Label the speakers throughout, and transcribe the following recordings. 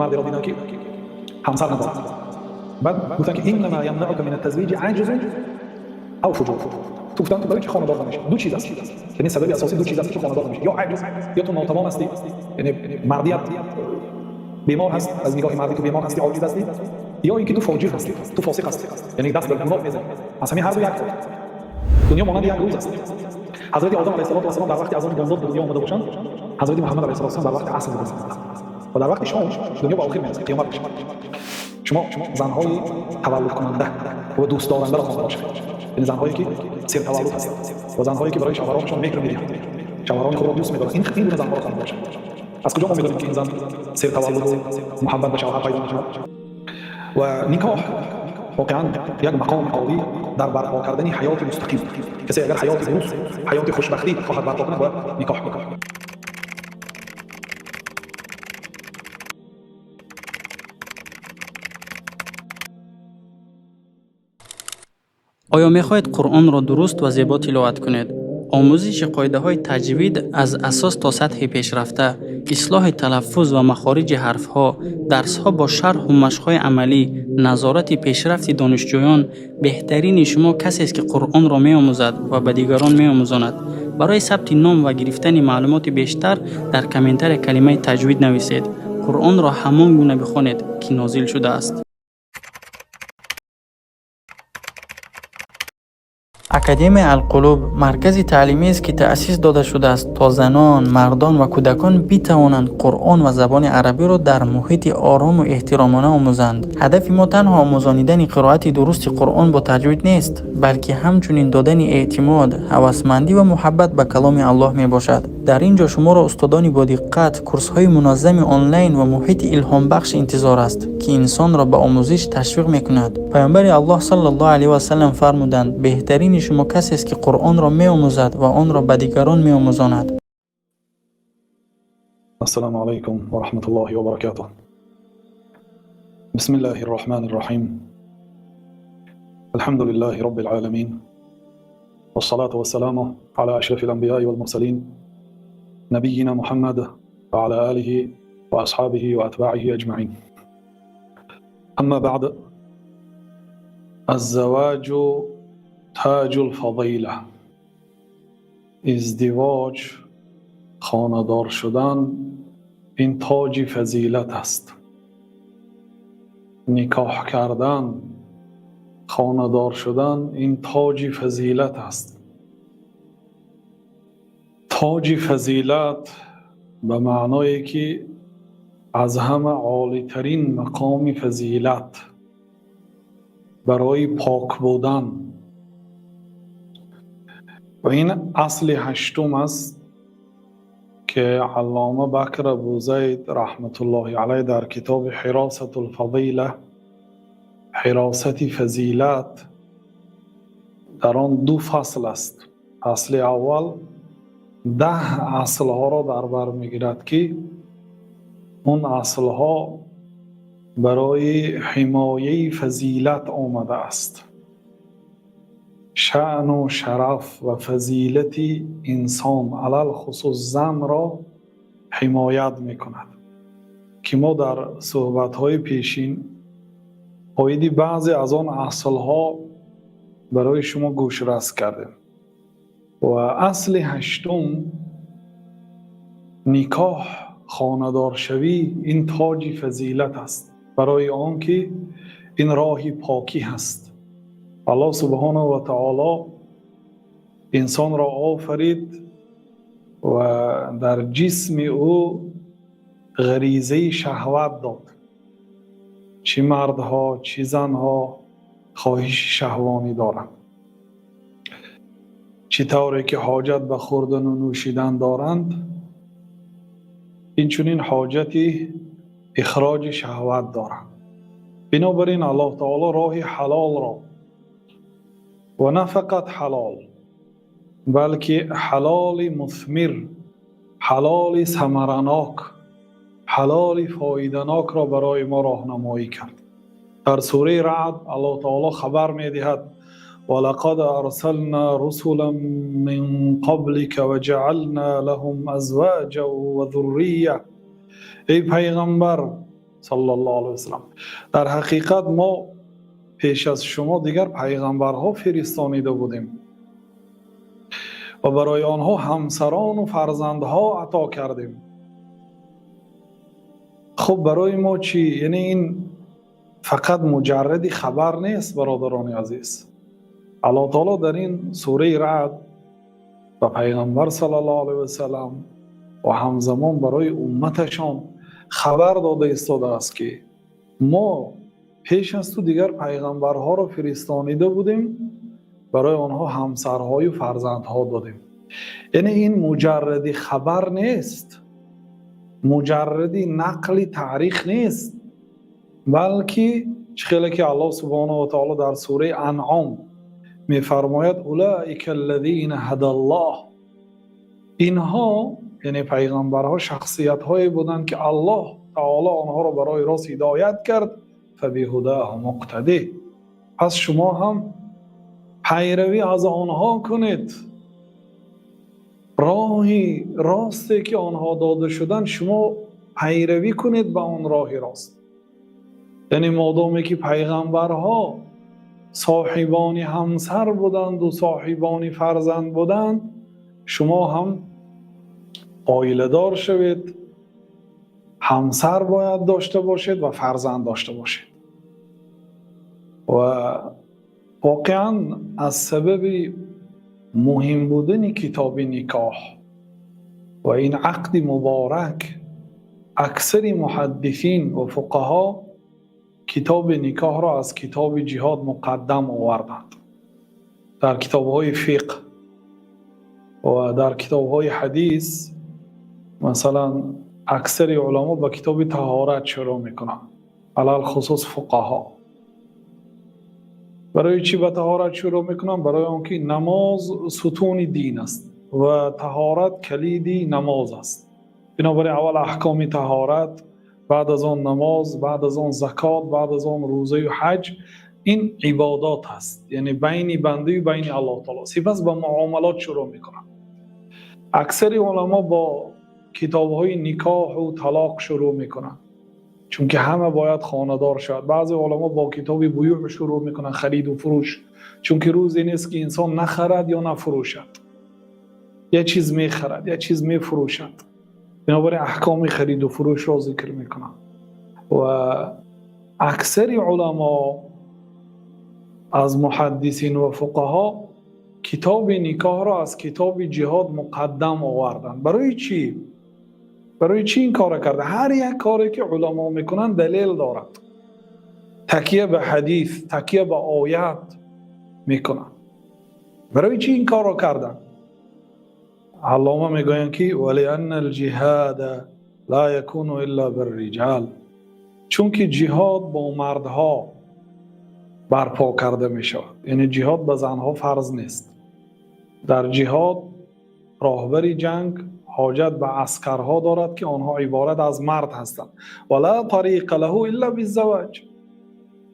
Speaker 1: Мардеро дидам, ки ҳамсар надорад. Баъд гуфтанд, ки إنما يمنعك من التزويج عجز أو فجور. Ту, гуфтанд, ту барои чи хонадор намешавӣ? Ду чиз аст, яъне сабаби асосӣ ду чиз аст, ки ту хонадор намешавӣ: ё аҷз, ё ту нотавон ҳастӣ, яъне мардият бемор ҳаст, аз нигоҳи мардӣ ту бемор ҳастӣ, оҷиз ҳастӣ, ё ин ки ту фоҷир ҳастӣ, ту фосиқ ҳастӣ, яъне даст ба гуноҳ мезанӣ. Аз ҳамин ҳар ду як. Дунё монанди як рӯз аст. Ҳазрати Одам алайҳиссалоту вассалом дар вақти азони бомдод ба дунё омада бошанд, Ҳазрати Муҳаммад алайҳиссалоту вассалом дар вақти аср ба дунё омаданд ва дар вақти шом дунё ба охир мерасад, қиёмат мешавад. Шумо занҳои таваллудкунанда ва дӯстдорандаро хонадор шавед, яъне занҳое, ки сертаваллуд ҳастанд ва занҳое, ки барои шавҳаронашон меҳр медиҳанд, шавҳарони худро дӯст медоранд. Ин гуна занҳоро хонадор шавед. Аз куҷо мо медонем, ки ин зан сертаваллуду муҳаббат ба шавҳар пайдо мекунад? Ва никоҳ воқеан як мақоми олӣ дар барпо кардани ҳаёти мустақим. Касе агар ҳаёти дуруст, ҳаёти хушбахтӣ хоҳад барпо кунад, бояд никоҳ кунад.
Speaker 2: Оё мехоҳед Қуръонро дуруст ва зебо тиловат кунед? Омӯзиши қоидаҳои таҷвид аз асос то сатҳи пешрафта, ислоҳи талаффуз ва махориҷи ҳарфҳо, дарсҳо бо шарҳу машқҳои амалӣ, назорати пешрафти донишҷӯён. Беҳтарини шумо касест, ки Қуръонро меомӯзад ва ба дигарон меомӯзонад. Барои сабти ном ва гирифтани маълумоти бештар дар комментария калимаи таҷвид нависед. Қуръонро ҳамон гуна бихонед, ки нозил шудааст. Академияи Алқулуб маркази таълимиест, ки таъсис дода шудааст, то занон, мардон ва кӯдакон битавонанд Қуръон ва забони арабиро дар муҳити орому эҳтиромона омӯзанд. Ҳадафи мо танҳо омӯзонидани қироати дурусти Қуръон бо таҷвид нест, балки ҳамчунин додани эътимод, ҳавасмандӣ ва муҳаббат ба Каломи Аллоҳ мебошад. Дар ин ҷо шуморо устодони бодиққат, курсҳои муназзами онлайн ва муҳити илҳомбахш интизор аст, ки инсонро ба омӯзиш ташвиқ мекунад. Паёмбари Аллоҳ саллаллоҳу алайҳи васаллам фармуданд: «Беҳтарини шумо касест, ки Қуръонро меомӯзад ва онро ба дигарон меомӯзонад».
Speaker 1: السلام عليكم ورحمة الله وبركاته. بسم الله الرحمن الرحيم. الحمد لله رب العالمين، والصلاة والسلام على أشرف الأنبياء والمرسلين، نبينا محمد وعلى آله وأصحابه وأتباعه أجمعين. أما بعد، الزواج تاج الفضيلة. Издивоҷ, хонадор шудан ин тоҷи фазилат аст. Никоҳ кардан, хонадор шудан ин тоҷи фазилат аст. Тоҷи фазилат ба маъное, ки аз ҳама олитарин мақоми фазилат барои пок будан, ва ин асли ҳаштум аст, ки Аллома Бакр Абузайд раҳматуллоҳи алайҳ дар китоби Ҳиросатулфазила, ҳиросати фазилат, дар он ду фасл аст. Фасли аввал 10 аслҳоро дар бар мегирад, ки он аслҳо барои ҳимояи фазилат омадааст, шаъну шараф ва фазилати инсон, алалхусус занро, ҳимоят мекунад, ки мо дар суҳбатҳои пешин оиди баъзе аз он аслҳо барои шумо гӯшрас кардем. Ва асли ҳаштум: никоҳ, хонадоршавӣ ин тоҷи фазилат аст, барои он ки ин роҳи покӣ ҳаст. Аллоҳ субҳонаҳу ва таоло инсонро офарид ва дар ҷисми ӯ ғаризаи шаҳват дод. Чӣ мардҳо, чӣ занҳо хоҳиши шаҳвонӣ доранд. Чӣ тавре ки ҳоҷат ба хӯрдану нӯшидан доранд, инчунин ҳоҷати ихроҷи шаҳват доранд. Бинобар ин Аллоҳ таоло роҳи ҳалолро, ва на фақат ҳалол, балки ҳалоли мусмир, ҳалоли самаранок, ҳалоли фоиданокро барои мо роҳнамоӣ кард. Дар сураи Раъд Аллоҳ таоло хабар медиҳад: ولقد أرسلنا رسلا من قبلك وجعلنا لهم أزواجا وذرية. Эй пайғамбар.
Speaker 3: Саллаллоҳу алайҳи васаллам, дар ҳақиқат мо пеш аз шумо дигар пайғамбарҳо фиристонида будем ва барои онҳо ҳамсарону фарзандҳо ато кардем. Хуб, барои мо чӣ? Яъне ин фақат муҷарради хабар нест, бародарони азиз. Аллоҳ таоло дар ин сураи Раъд ба пайғамбар саллаллоҳу алайҳи васаллам ва ҳамзамон барои умматашон хабар дода истодааст, ки мо пеш аз ту дигар пайғамбарҳоро фиристонида будем, барои онҳо ҳамсарҳою фарзандҳо додем. Яъне ин муҷарради хабар нест, муҷарради нақли таърих нест, балки чӣ хеле ки Аллоҳ субҳонаҳу ва таоло дар сураи Анъом мефармояд: улаика аллазина ҳадаллоҳ. Инҳо, яъне пайғамбарҳо, шахсиятҳое буданд, ки Аллоҳ таоло онҳоро барои рост ҳидоят кард. Фабиҳудаҳу муқтадӣ, пас шумо ҳам пайравӣ аз онҳо кунед. Роҳи росте ки онҳо дода шуданд, шумо пайравӣ кунед ба он роҳи рост. Яъне модоме ки пайғамбарҳо соҳибони ҳамсар буданду соҳибони фарзанд буданд, шумо ҳам оиладор шавед, ҳамсар бояд дошта бошед ва фарзанд дошта бошед. Ва воқеан аз сабаби муҳим будани китоби никоҳ ва ин ақди муборак, аксари муҳаддисин ва фуқаҳо китоби никоҳро аз китоби ҷиҳод муқаддам оварданд. Дар китобҳои фиқҳ ва дар китобҳои ҳадис, масалан, аксари уламо ба китоби таҳорат шурӯъ мекунанд, алалхусус фуқаҳо. Барои чӣ ба таҳорат шурӯъ мекунанд? Барои он ки намоз сутуни дин аст ва таҳорат калиди намоз аст. Бинобар ин аввал аҳкоми таҳорат, баъд аз он намоз, баъд аз он закот, баъд аз он рӯзаю ҳаҷ. Ин ибодот аст, яъне байни бандаю байни Аллоҳ таоло. Сипас ба муомалот шурӯъ мекунанд. Аксари уламо бо китобҳои никоҳу талоқ шурӯъ мекунанд, чунки ҳама бояд хонадор шавад. Баъзе уламо бо китоби буюъ шурӯъ мекунанд, хариду фурӯш, чунки рӯзе нест, ки инсон нахарад ё нафурӯшад, як чиз мехарад, як чиз мефурӯшад. Бинобар ин аҳкоми хариду фурӯшро зикр мекунанд. Ва аксари уламо аз муҳаддисин ва фуқаҳо китоби никоҳро аз китоби ҷиҳод муқаддам оварданд. Барои чӣ? Барои чӣ ин корро карда? Ҳар як коре ки уламо мекунанд, далел дорад, такя ба ҳадис, такя ба оят мекунанд. Барои чӣ ин корро карданд? Аллома мегӯянд, ки валианна алҷиҳада ла якуну илла бирриҷал, чунки ҷиҳод бо мардҳо барпо карда мешавад, яъне ҷиҳод ба занҳо фарз нест. Дар ҷиҳод роҳбари ҷанг ҳоҷат ба аскарҳо дорад, ки онҳо иборат аз мард ҳастанд. Ва ла тариқа лаҳу илла биззаваҷ,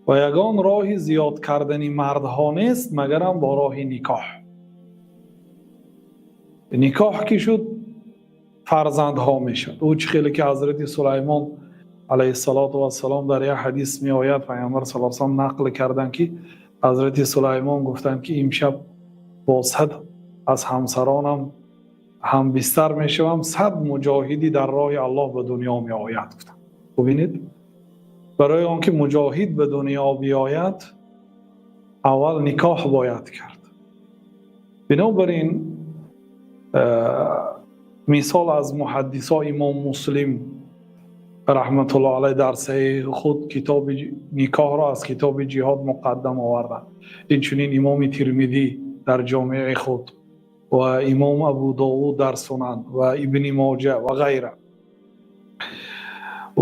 Speaker 3: ва ягон роҳи зиёд кардани мардҳо нест, магарам бо роҳи никоҳ. Никоҳ ки шуд, фарзандҳо мешавад. Ӯ чӣ хеле ки ҳазрати Сулаймон алайҳиссалоту вассалом, дар як ҳадис меояд, пайғамбар саллаллоҳу алайҳи васаллам нақл карданд, ки ҳазрати Сулаймон гуфтанд, ки имшаб бо 100 аз ҳамсаронам ҳамбистар мешавам, 100 муҷоҳидӣ дар роҳи Аллоҳ ба дунё меояд, гуфтанд. Бубинед, барои он ки муҷоҳид ба дунё биёяд, аввал никоҳ бояд кард. Бинобар ин, мисол, аз муҳаддисо имом Муслим раҳматуллоҳ алайҳ дар саҳиҳи худ китоби никоҳро аз китоби ҷиҳод муқаддам оварданд. Инчунин имоми Тирмидӣ дар ҷомеи худ ва имом Абу Довуд дар Сунан ва Ибни Моҷа ва ғайра.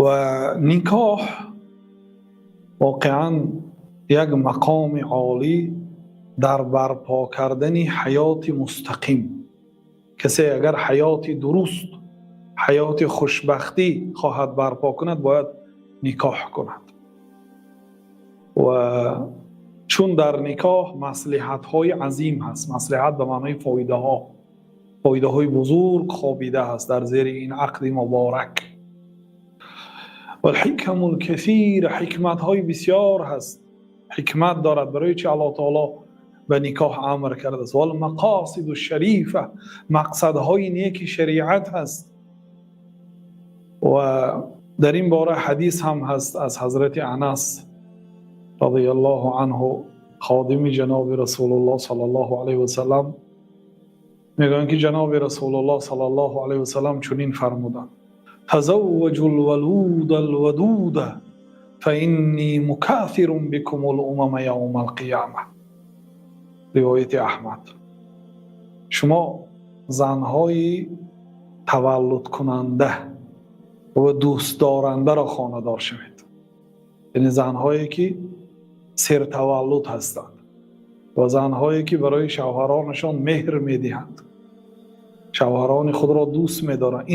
Speaker 3: Ва никоҳ воқеан як мақоми олӣ дар барпо кардани ҳаёти мустақим. Касе агар ҳаёти дуруст, ҳаёти хушбахтӣ хоҳад барпо кунад, бояд никоҳ кунад. Ва чун дар никоҳ маслиҳатҳои азим ҳаст, маслиҳат ба маънои фоидаҳо, фоидаҳои бузург хобида ҳаст дар зери ин ақди муборак. والحكم الكثيرة, ҳикматҳои бисёр ҳаст, ҳикмат дорад, барои чи Аллоҳ таоло ба никоҳ амр кардааст. والمقاصد الشريفة, мақсадҳои неки шариат ҳаст. Ва дар ин бора ҳадис ҳам ҳаст аз ҳазрати Анас رضي الله عنه, ходими ҷаноби Расулуллоҳ صلى الله عليه وسلم. Мегӯянд, ки ҷаноби Расулуллоҳ صلى الله عليه وسلم чунин фармуданд: تزوجوا الولود الودود فإني مكاثر بكم الأمم يوم القيامة. Ривояти Аҳмад. Шумо занҳои таваллудкунанда ва дӯстдорандаро хонадор шавед, яъне занҳое, ки сертаваллуд ҳастанд, ва занҳое, ки барои шавҳаронашон меҳр медиҳанд, шавҳарони худро дӯст медоранд,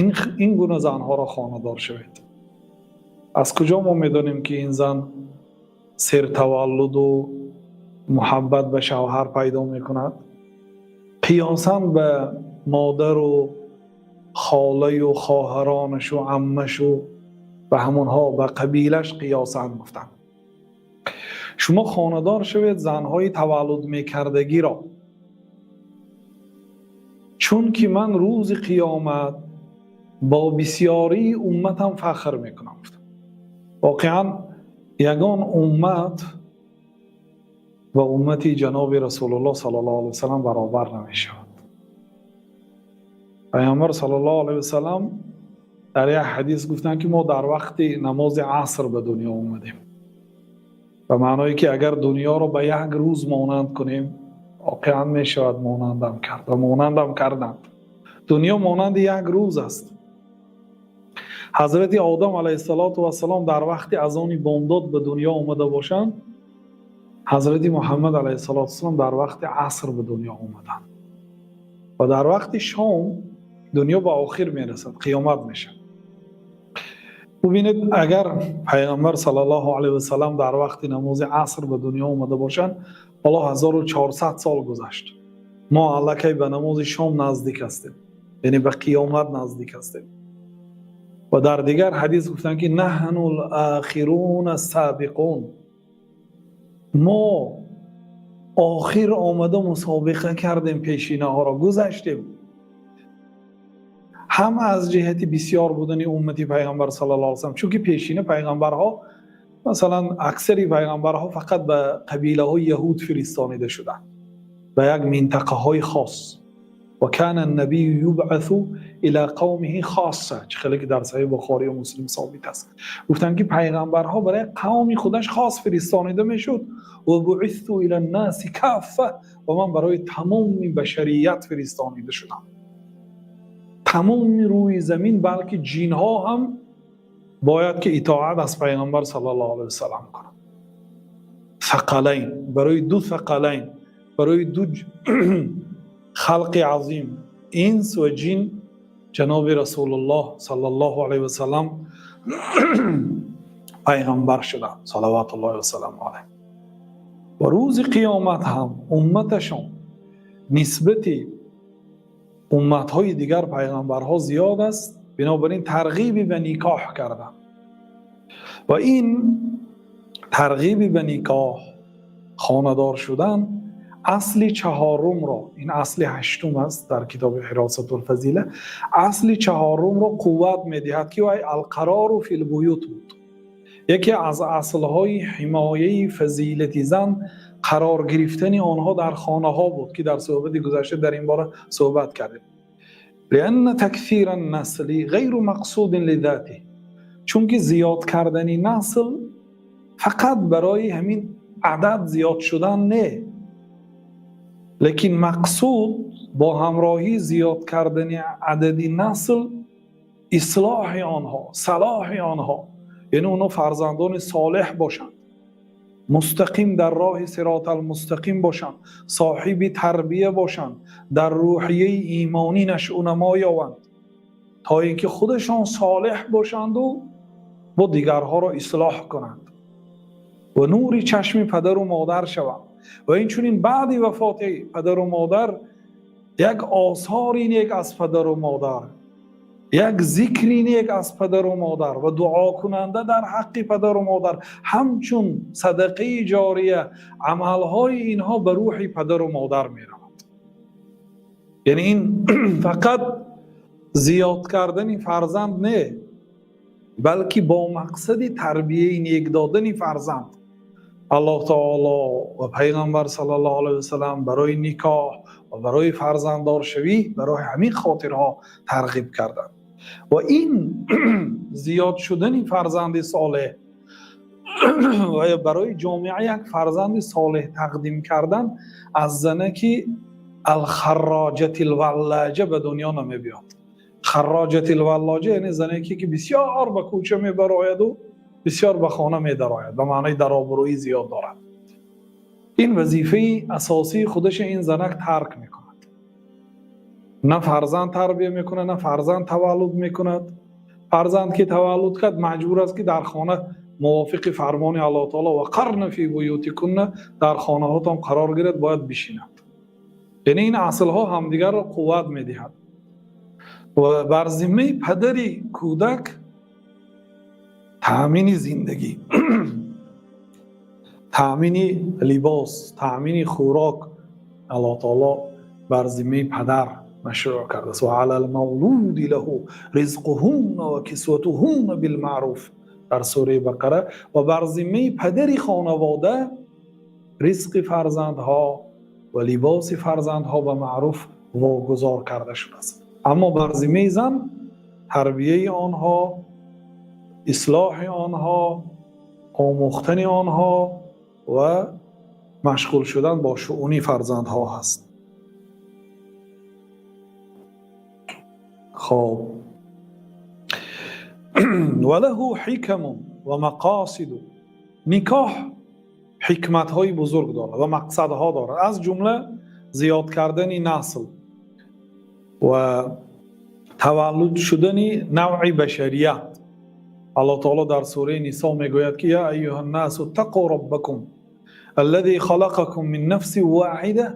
Speaker 3: ин гуна занҳоро хонадор шавед. Аз куҷо мо медонем, ки ин зан сертаваллуду муҳаббат ба шавҳар пайдо мекунад? Қиёсан ба модару холаю хоҳаронашу аммашу ба ҳамонҳо, ба қабилаш қиёсан гуфтанд: шумо хонадор шавед занҳои таваллуд мекардагиро, чунки ман рӯзи қиёмат бо бисёрии умматам фахр мекунам. Воқеан, ягон уммат ба уммати ҷаноби Расулуллоҳ صلى الله عليه وسلم баробар намешавад. Пайғамбар صلى الله عليه وسلم дар як ҳадис гуфтанд, ки мо дар вақти намози аср ба дунё омадем, ба маъное ки агар дунёро ба як рӯз монанд кунем, воқеан мешавад монандам кард ва монандам карданд. Дунё монанди як рӯз аст. Ҳазрати Одам عليه الصلاة والسلام дар вақти азони бомдод ба дунё омада бошанд, ҳазрати Муҳаммад عليه الصلاة والسلام дар вақти аср ба дунё омаданд, ва дар вақти шом дунё ба охир мерасад, қиёмат мешавад. Бубинед, агар Пайғамбар صلى الله عليه وسلم дар вақти намози аср ба дунё омада бошанд, ҳоло 1400 сол гузашт, мо аллакай ба намози шом наздик ҳастем, яъне ба қиёмат наздик ҳастем. Ва дар дигар ҳадис гуфтанд, ки نحن الآخرون السابقون, мо охир омада мусобиқа кардем, пешинаҳоро гузаштем, ҳам аз ҷиҳати бисёр будани уммати Пайғамбар صلى الله عليه وسلم, чунки пешина пайғамбарҳо, масалан, аксари пайғамбарҳо фақат ба қабилаҳои яҳуд фиристонида шуданд, ба як минтақаҳои хос. وكان النبي يبعث إلى قومه خاصة, чӣ хеле ки дар Саҳеҳи Бухорию Муслим собит аст. Гуфтанд, ки пайғамбарҳо барои қавми худаш хос фиристонида мешуд. وبعثت إلى الناس كافة, ва ман барои тамоми башарият фиристонида шудам, тамоми рӯи замин, балки ҷинҳо ҳам бояд ки итоат аз Пайғамбар صلى الله عليه وسلم кунанд. Сақалайн, барои ду сақалайн, барои ду халқи азим, инс ва ҷин, ҷаноби Расулуллоҳ صلى الله عليه وسلم пайғамбар шуданд, صلوات الله وسلامه عليه. Ва рӯзи қиёмат ҳам умматашон нисбати умматҳои дигар пайғамбарҳо зиёд аст. Бинобар ин тарғиби ба никоҳ карданд, ва ин тарғиби ба никоҳ, хонадор шудан, асли чаҳорумро, ин асли ҳаштум аст дар китоби Ҳиросатулфазила, асли чаҳорумро қувват медиҳад, ки вай القرار في البيوت буд. Яке аз аслҳои ҳимояи фазилати зан қарор гирифтани онҳо дар хонаҳо буд, ки дар суҳбати гузашта дар ин бора суҳбат кардем. لأن تكثير النسل غير مقصود لذاته, чунки зиёд кардани насл фақат барои ҳамин адад зиёд шудан не, лекин мақсуд бо ҳамроҳӣ зиёд кардани адади насл ислоҳи онҳо, салоҳи онҳо, яъне онҳо фарзандони солеҳ бошанд, мустақим дар роҳи صراط المستقيم бошанд, соҳиби тарбия бошанд, дар рӯҳияи имонӣ нашъунамо ёванд, то ин ки худашон солеҳ бошанду бо дигарҳоро ислоҳ кунанд ва нури чашми падару модар шаванд, ва инчунин баъди вафоти падару модар як осори нек аз падару модар. Як зикри нек аз падару модар ва дуокунанда дар ҳаққи падару модар ҳамчун садақаи ҷория, амалҳои инҳо ба рӯҳи падару модар меравад. Яъне ин фақат зиёд кардани фарзанд не, балки бо мақсади тарбияи нек додани фарзанд Аллоҳ таоло ва Пайғамбар саллаллоҳу алайҳи васаллам барои никоҳ ва барои фарзанддоршавӣ барои ҳамин хотирҳо тарғиб карданд. Ва ин зиёд шудани фарзанди солеҳ ва барои ҷомеа як фарзанди солеҳ тақдим кардан аз занаки алхарроҷатил валлоҷа ба дунё намебиёд. Харроҷатил валлоҷа яъне занеке ки бисёр ба кӯча мебарояду бисёр ба хона медарояд, ба маънои даробурӯӣ зиёд дорад. Ин вазифаи асосии худаша ин занак тарк мекунад. На фарзанд тарбия мекунад, на фарзанд таваллуд мекунад. Фарзанд ки таваллуд кард, маҷбур аст ки дар хона мувофиқи фармони Аллоҳ таоло ва қарна фи буютикунна дар хонаҳотон қарор гирад, бояд бишинад. Яъне ин аслҳо ҳамдигарро қувват медиҳад. Ва бар зиммаи падари кӯдак таъмини зиндагӣ, таъмини либос, таъмини хӯрок Аллоҳ таоло бар зиммаи падар машрӯъ кардааст. Ва алал мавлуди лаҳу ризқуҳунна ва кисватуҳунна билмаъруф дар сураи Бақара. Ва бар зиммаи падари хонавода ризқи фарзандҳо ва либоси фарзандҳо ба маъруф вогузор карда шудааст. Аммо бар зиммаи зан тарбияи онҳо, ислоҳи онҳо, омӯхтани онҳо ва машғул шудан бо шуъуни фарзандҳо ҳаст. Хоб, ва лаҳу ҳикамун ва мақосиду. Никоҳ ҳикматҳои бузург дорад ва мақсадҳо дорад, аз ҷумла зиёд кардани насл ва таваллуд шудани навъи башарият. Аллоҳ таоло дар сураи Нисо мегӯяд ки я айюҳа ннасу иттақу роббакум аллази халақакум мин нафсин воҳида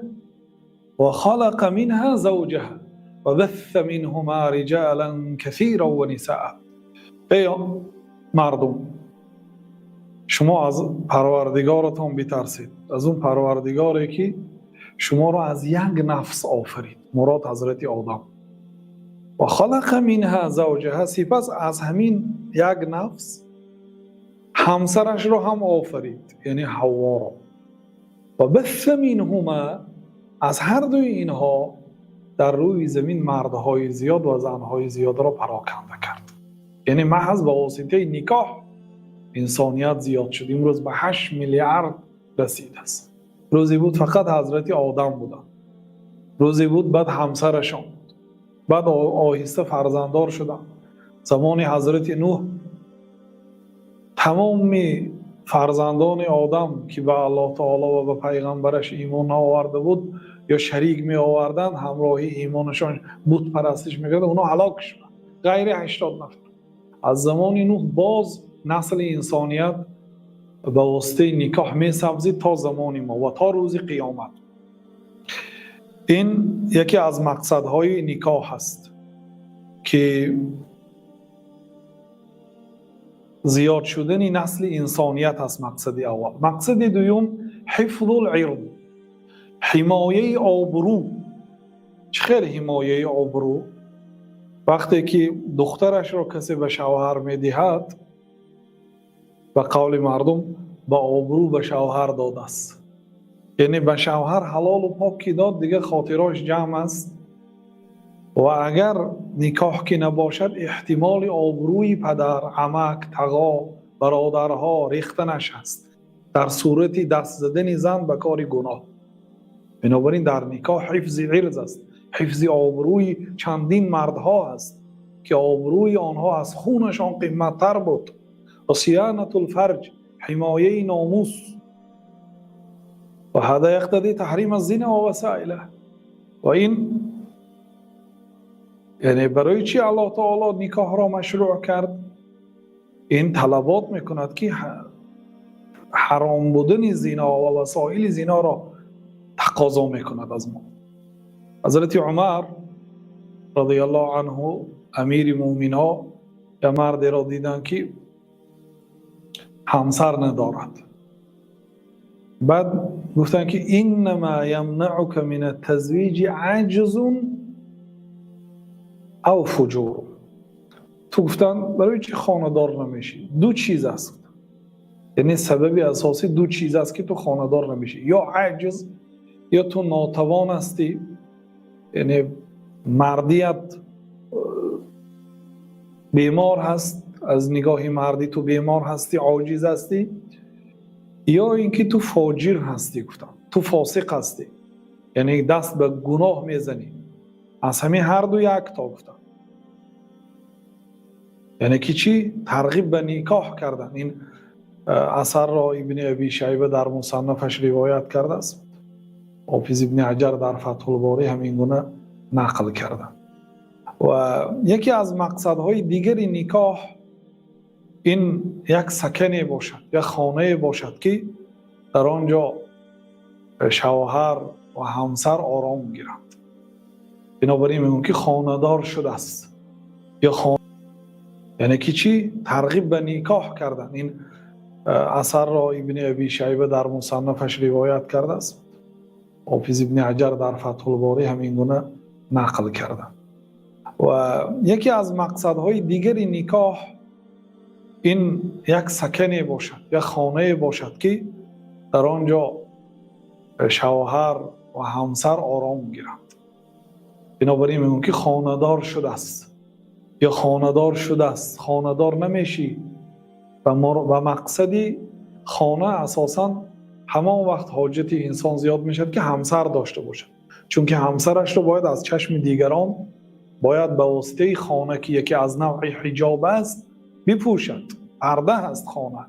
Speaker 3: ва халақа минҳа завҷаҳа ва басса минҳума риҷалан касиран ва нисаа. Эй мардум, шумо аз Парвардигоратон битарсед, аз он Парвардигоре ки шуморо аз як нафс офарид, мурод ҳазрати Одам. Ва халақа минҳа завҷаҳа, сипас аз ҳамин як нафс ҳамсарашро ҳам офарид, яъне Ҳавворо. Ва басса минҳума, аз ҳар дуи инҳо дар рӯи замин мардҳои зиёд ва занҳои зиёдро пароканда кард. Яъне маҳз ба воситаи никоҳ инсоният зиёд шуд. Имрӯз ба 8 миллиард расидааст. Рӯзе буд фақат ҳазрати Одам буданд, рӯзе буд баъд ҳамсарашон, баъд оҳиста фарзанддор шуданд. Замони ҳазрати Нуҳ тамоми фарзандони Одам ки ба Аллоҳ таоло ва ба пайғамбараш имон наоварда буд ё шарик меоварданд, ҳамроҳи имонашон бутпарастиш мекарданд, онҳо ҳалок шуданд, ғайри 80 нафар. Аз замони Нуҳ боз насли инсоният ба воситаи никоҳ месабзид то замони мо ва то рӯзи қиёмат. Ин яке аз мақсадҳои никоҳ аст ки зиёд шудани насли инсоният аст мақсади аввал. Мақсади дуюм ҳифзул ирд, ҳимояи обрӯ. Чӣ хел ҳимояи обрӯ? Вақте ки духтарашро касе ба шавҳар медиҳад, ба қавли мардум ба обрӯ ба шавҳар додааст. Яъне ба шавҳар ҳалолу пок ки дод, дигар хотирош ҷамъ аст. Ва агар никоҳ ки набошад, эҳтимоли обрӯи падар, амак, тағо, бародарҳо рехтанаш аст дар сурати даст задани зан ба кори гуноҳ. Бинобар ин дар никоҳ ҳифзи ирз аст, ҳифзи обрӯи чандин мардҳо аст ки обрӯи онҳо аз хунашон қиматтар буд. Ва сиянатул фарҷ, ҳимояи номус. Ва ҳаза яқтади таҳрима зина ва васаилаҳ. Ва ин яъне барои чӣ Аллоҳ таоло никоҳро машрӯъ кард? Ин талабот мекунад ки ҳаром будани зино ва васоили зиноро тақозо мекунад аз мо. Ҳазрати Умар радиаллоҳу анҳу Амири муъминҳо як мардеро диданд, ки ҳамсар надорад. Баъд гуфтанд, ки إنما يمنعك من التزويج عجز أو فجور. Ту, гуфтанд, барои чӣ хонадор намешӣ? Ду чиз аст, яъне сабаби асосӣ ду чиз аст, ки ту хонадор намешӣ: ё аҷз, ё ту нотавон ҳастӣ, яъне мардият бемор ҳаст, аз нигоҳи мардӣ ту бемор ҳастӣ, оҷиз ҳастӣ, ё ин ки ту фоҷир ҳастӣ. Гуфтам, ту фосиқ ҳастӣ, яъне даст ба гуноҳ мезанӣ. Аз ҳамин ҳар ду як то, гуфтам. Яъне ки чӣ? Тарғиб ба никоҳ кардан. Ин асарро Ибни Аби Шайба дар Мусаннафаш ривоят кардааст, Ҳофиз Ибни Ҳаҷар дар Фатҳулборӣ ҳамин гуна нақл карда. Ва яке аз мақсадҳои дигари никоҳ ин як сакане бошад, як хонае бошад, ки дар он ҷо шавҳар ва ҳамсар ором гиранд. Бинобар ин мегӯям, ки хонадор шудааст ё яъне ки чӣ? Тарғиб ба никоҳ кардан. Ин асарро Ибни Аби Шайба дар Мусаннафаш ривоят кардааст, Ҳофиз Ибни Ҳаҷар дар Фатҳулборӣ ҳамин гуна нақл карда. Ва яке аз мақсадҳои дигари никоҳ ин як сакане бошад, як хонае бошад, ки дар он ҷо шавҳар ва ҳамсар ором гиранд. Бинобар ин мегӯям, ки хонадор шудааст ё хонадор шудааст, хонадор намешӣ. Ва мақсади хона асосан ҳамон вақт ҳоҷати инсон зиёд мешавад, ки ҳамсар дошта бошад, чунки ҳамсарашро бояд аз чашми дигарон, бояд ба воситаи хона, ки яке аз навъи ҳиҷоб аст, бипӯшад. Парда ҳаст хона.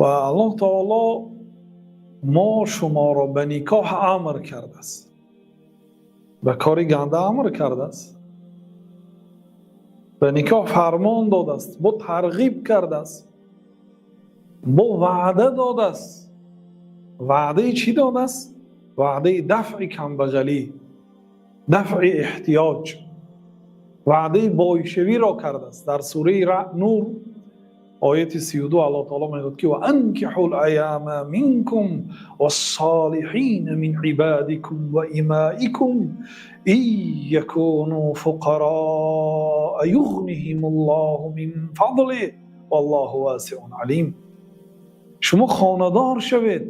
Speaker 3: Ва Аллоҳ таоло мо шуморо ба никоҳ амр кардааст, ба кори ганда амр кардааст? Ба никоҳ фармон додааст, бо тарғиб кардааст, бо ваъда додааст. Ваъдаи чӣ додааст? Ваъдаи дафъи камбағалӣ, дафъи эҳтиёҷ, ваъдаи бойшавиро кардааст. Дар сураи Нур, ояти 32, Аллоҳ таоло мегӯяд, ки وأنكحوا الأيامى منكم والصالحين من عبادكم وإمائكم إن يكونوا فقراء يغنهم الله من فضله والله واسع عليم. Шумо хонадор шавед.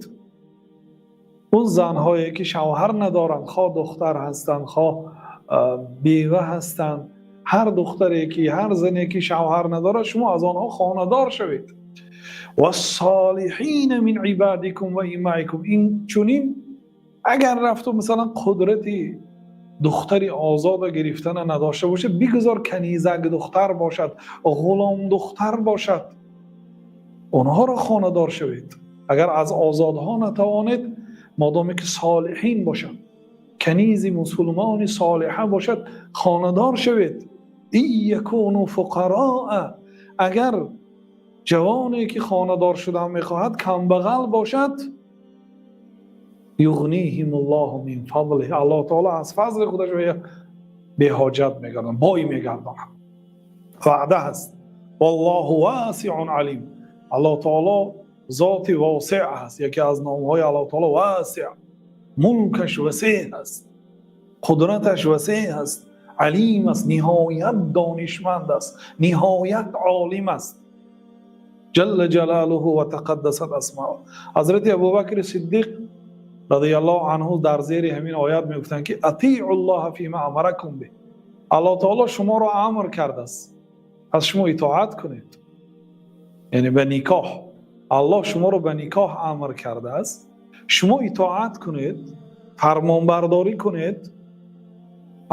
Speaker 3: Он занҳое, ки шавҳар надоранд, хоҳ духтар ҳастанд, хоҳ бева ҳастанд, ҳар духтаре ки, ҳар зане ки шавҳар надорад, шумо аз онҳо хонадор шавед. والصالحين من عبادكم وإمائكم. Ин чунин агар рафту, масалан, қудрати духтари озода гирифтана надошта бошад, бигузор канизак духтар бошад, ғулом духтар бошад, онҳоро хонадор шавед. Агар аз озодҳо натавонед, модоме ки солиҳин бошад, канизи мусулмони солиҳа бошад, хонадор шавед. إن يكونوا فقراء. Агар ҷавоне, ки хонадор шудан мехоҳад, камбағал бошад, يغنهم الله من فضله, Аллоҳ таоло аз фазли худаш беҳоҷат мегардонад, бой мегардонад. Ваъда ҳаст. والله واسع عليم. Аллоҳ таоло зоти восеъ аст. Яке аз номҳои Аллоҳ таоло Восеъ. Мулкаш васеъ аст, қудраташ васеъ аст, алим аст, ниҳоят донишманд аст, ниҳоят олим аст. جل جلاله وتقدست أسماؤه. Ҳазрати Абубакри Сиддиқ رضي الله عنه дар зери ҳамин оят мегуфтанд, ки أطيعوا الله فيما أمركم به. Аллоҳ таоло шуморо амр кардааст, пас шумо итоат кунед. Яъне ба никоҳ. Аллоҳ шуморо ба никоҳ амр кардааст, шумо итоат кунед, фармонбардорӣ кунед.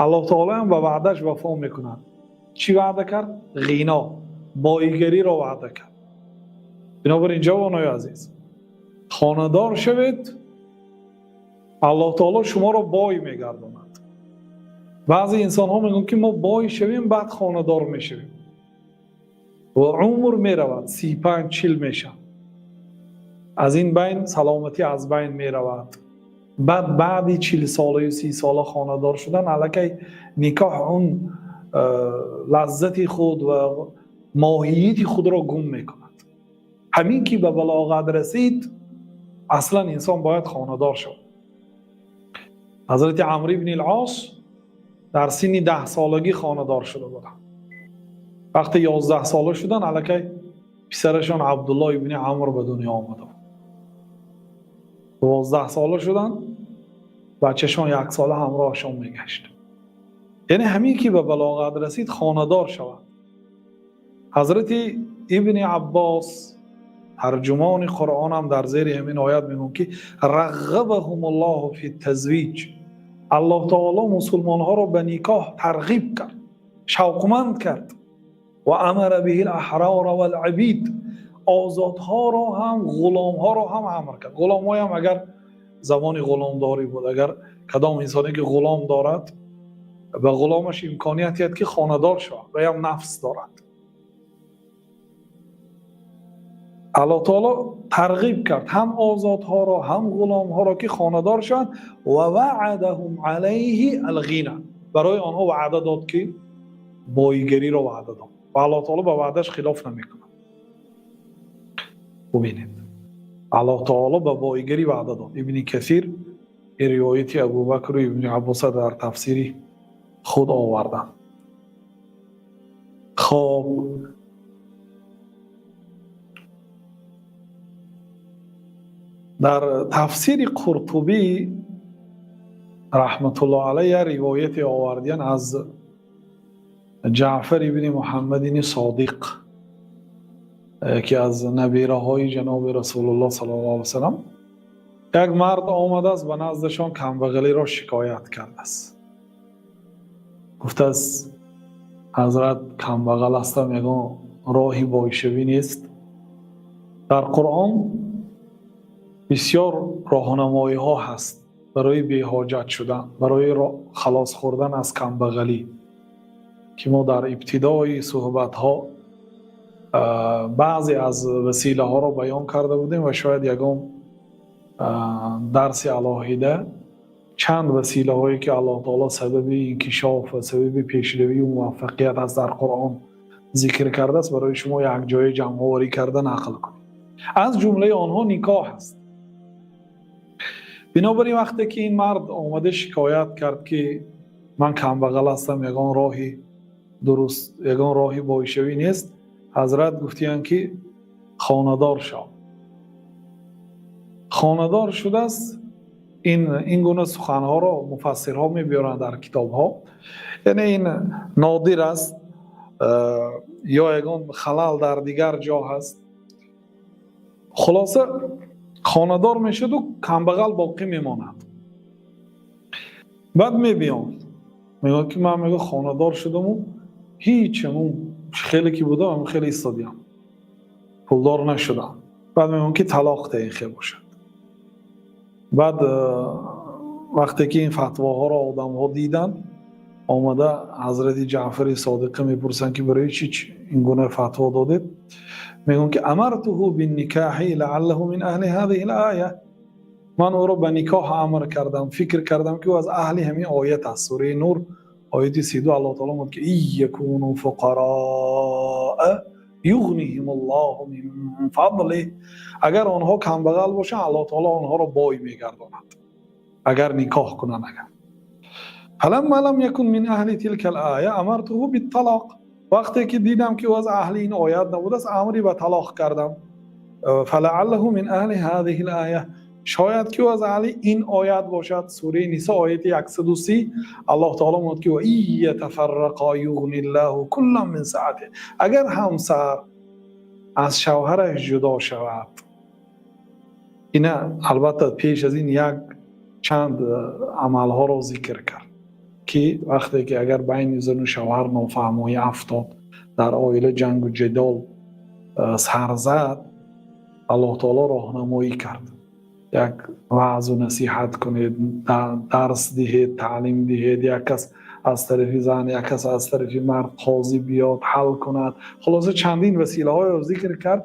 Speaker 3: Аллоҳ таоло ҳам ба ваъдаш вафо мекунад. Чӣ ваъда кард? Ғино, боигариро ваъда кард. Бинобар ин, ҷавонои азиз, хонадор шавед, Аллоҳ таоло шуморо бой мегардонад. Баъзе инсонҳо мегӯянд, ки мо бой шавем, баъд хонадор мешавем, ва умр меравад, 35, 40 мешавад, аз ин байн саломатӣ аз байн меравад. Баъд баъди 40 солаю 30 сола хонадор шудан, аллакай никоҳ он лаззати худ ва моҳияти худро гум мекунад. Ҳамин ки ба балоғат расид, аслан инсон бояд хонадор шавад. Ҳазрати Амр ибни ал-Ос дар синни 10 солагӣ хонадор шуда буданд. Вақте 11 сола шуданд, аллакай писарашон Абдуллоҳ ибни Амр ба дунё омада буд. 12 сола шуданд, бачашон 1 сола ҳамроҳашон мегашт. Яъне ҳамин ки ба балоғат расид, хонадор шавад. Ҳазрати Ибни Аббос тарҷумони Қуръон ҳам дар зери ҳамин оят мегӯянд, ки рағғабаҳумуллоҳу фит-тазвиҷ, Аллоҳ таоло мусулмонҳоро ба никоҳ тарғиб кард, шавқманд кард. Ва амара биҳил аҳрора вал-абид, озодҳоро ҳам ғуломҳоро ҳам амр кард. Ғуломҳоям агар замони ғуломдорӣ буд, агар кадом инсоне ки ғулом дорад, ба ғуломаш имконият диҳад ки хонадор шавад ва ям нафс дорад. Аллоҳ таоло тарғиб кард ҳам озодҳоро ҳам ғуломҳоро ки хонадор шаванд. Ва ваъадаҳум алайҳи ал-ғина, барои онҳо ваъда дод ки бойгариро ваъда дод ва Аллоҳ таоло ба ваъдаш хилоф намекунад. Бубинед, Аллоҳ таоло ба бойгарӣ ваъда дод. Ибни Касир ривояти Абубакру Ибни Аббоса дар тафсири худ оварданд. Хоб, дар тафсири Қуртубӣ раҳматуллоҳ алайҳ ривояте овардиян аз Ҷаъфар ибни Муҳаммадини Содиқ, яке аз набираҳои ҷаноби Расулуллоҳ саллаллоҳу алайҳи васаллам. Як мард омадааст ба наздашон, камбағалиро шикоят кардааст. Гуфтааст: ҳазрат, камбағал ҳастам, ягон роҳи бойшавӣ нест. Дар Қуръон бисёр роҳнамоиҳо ҳаст барои беҳоҷат шудан, барои халос хӯрдан аз камбағалӣ, ки мо дар ибтидои суҳбатҳо баъзе аз василаҳоро баён карда будем ва шояд ягон дарси алоҳида чанд василаҳое ки Аллоҳ таоло сабаби инкишоф ва сабаби пешравию муваффақият аст дар Қуръон зикр кардааст, барои шумо якҷоя ҷамъоварӣ карда нақл кунем. Аз ҷумлаи онҳо никоҳ аст. Бинобар ин вақте ки ин мард омада шикоят кард ки ман камбағал ҳастам, ягон роҳи дуруст, ягон роҳи бойшавӣ нест, ҳазрат гуфтиянд ки хонадор шав. Хонадор шудааст. Ин гуна суханҳоро муфассирҳо мебиёранд дар китобҳо. Яъне ин нодир аст, ё ягон халал дар дигар ҷо ҳаст. Хулоса, хонадор мешуду камбағал боқӣ мемонад. Баъд мебиёнд, мегӯяд ки ман, мегӯ, хонадор шудаму ҳеч ҳамун хеле ки будам, ҳамун хеле истодиям, пулдор нашудам. Баъд мегӯям ки талоқ деҳ, хел бошад. Баъд вақте ки ин фатвоҳоро одамҳо диданд, омада ҳазрати Ҷаъфари Содиқа мепурсанд ки барои чӣ ин гуна фатво додед? Мегӯянд ки амартуҳу бинникоҳи лааллаҳу мин аҳли ҳазиҳил оя, ман ӯро ба никоҳ амр кардам, фикр кардам ки ӯ аз аҳли ҳамин оят аст. Сураи Нур ояти 32 Аллоҳ таоло мегӯяд ки ин якуну фуқароа юғниҳимуллоҳу мин фазлиҳ, агар онҳо камбағал бошанд, Аллоҳ таоло онҳоро бой мегардонад агар никоҳ кунанд. Агар фаламма лам якун мин аҳли тилкал оя амартуҳу битталоқ, вақте ки дидам ки ӯ аз аҳли ин оят набудааст, амри ба талоқ кардам. Фалааллаҳу мин аҳли ҳазиҳил оя, шояд ки ӯ аз аҳли ин оят бошад. Сураи Нисо ояти 130 Аллоҳ таоло мегӯяд ки ва ин ятафаррақа юғниллаҳу куллан мин саатиҳ, агар ҳамсар аз шавҳараш ҷудо шавад. Ина албатта пеш аз ин як чанд амалҳоро зикр кард ки вақте ки агар байни зану шавҳар нофаҳмоӣ афтод, дар оила ҷангу ҷидол сар зад, Аллоҳ таоло роҳнамоӣ кард. Як ваъзу насиҳат кунед, дарс диҳед, таълим диҳед, як кас аз тарафи зан, як кас аз тарафи мард қозӣ биёд, ҳал кунад. Хулоса, чандин василаҳоеро зикр кард.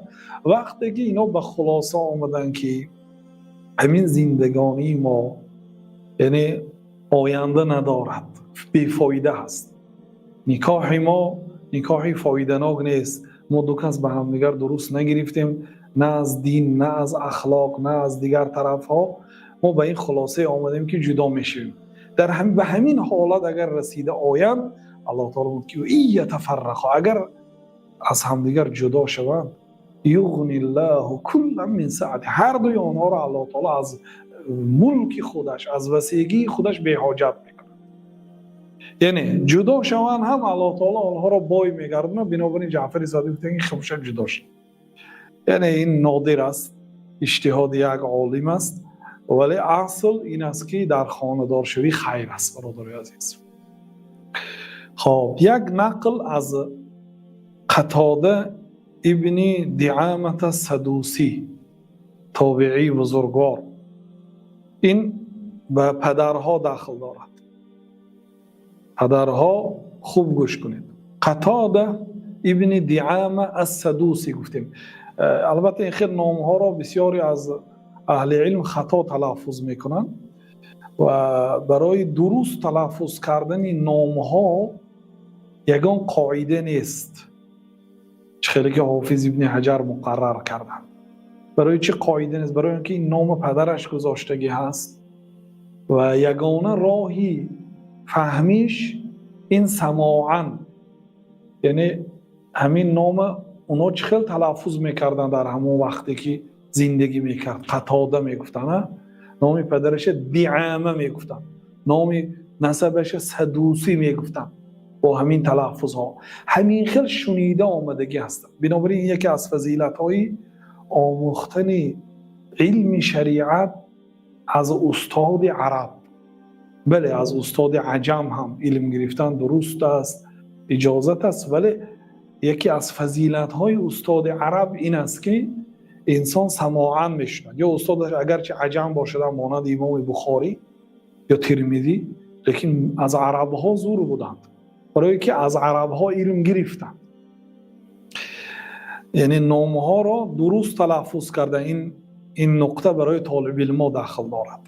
Speaker 3: Вақте ки ино ба хулоса омаданд ки ҳамин зиндагонии мо Яъне оянда надорад, бефоида аст. Никоҳи мо никоҳи фоиданок нест. Мо ду кас ба ҳамдигар дуруст нагирифтем, на аз дин, на аз ахлоқ, на аз дигар тарафҳо. Мо ба ин хулоса омадем, ки ҷудо мешавем. Дар ба ҳамин ҳолат агар расида оянд, Аллоҳ таъоло мегӯяд, ки агар аз ҳамдигар ҷудо шаванд, يغن الله كلا من سعته, ҳар дуи онҳоро Аллоҳ таъоло аз мулки худаш, аз васеъгии худаш беҳоҷат мекунад. Яъне ҷудо шаванд ҳам, Аллоҳ таъоло онҳоро бой мегардонад. Бинобар ин Ҷаъфари Содиқ гуфтанд, ки хуб шуд ҷудо шуд. Яъне ин нодир аст, иҷтиҳоди як олим аст, вале асл ин аст, ки дар хонадоршавӣ хайр аст, бародари азиз. Хоб, як нақл аз Қатода ибни Диамата Садусӣ, тобеии бузургвор. Ин ба падарҳо дахл дорад. Падарҳо, хуб гӯш кунед. Қатода ибни Диама ас-Садусӣ гуфтем. Албатта, ин хел номҳоро бисёре аз аҳли илм хато талаффуз мекунанд ва барои дуруст талаффуз кардани номҳо ягон қоида нест, чӣ хеле ки Ҳофиз Ибни Ҳаҷар муқаррар карданд. Барои чӣ қоида нест? Барои он ки ин номи падараш гузоштагӣ ҳаст ва ягона роҳи фаҳмиш ин самоан, яъне ҳамин нома оно чӣ хел талаффуз мекарданд дар ҳамон вақте ки зиндагӣ мекард. Қатода мегуфтанд, номи падараша Диама мегуфтанд, номи насабаша Садусӣ мегуфтанд. Бо ҳамин талаффузҳо ҳамин хел шунида омадагӣ ҳастанд. Бинобар ин яке аз фазилатҳои омӯхтани илми шариат аз устоди араб, бале, аз устоди аҷам ҳам илм гирифтан дуруст аст, иҷозат аст, вале яке аз фазилатҳои устоди араб ин аст, ки инсон самоан мешунад. Ё устодаш агарчи аҷам бошад, монанди Имоми Бухорӣ ё Термизӣ, лекин аз арабҳо зур буданд, барое ки аз арабҳо илм гирифтанд. Яъне номҳоро дуруст талаффуз карда, ин нуқта барои толибилмо дахл дорад.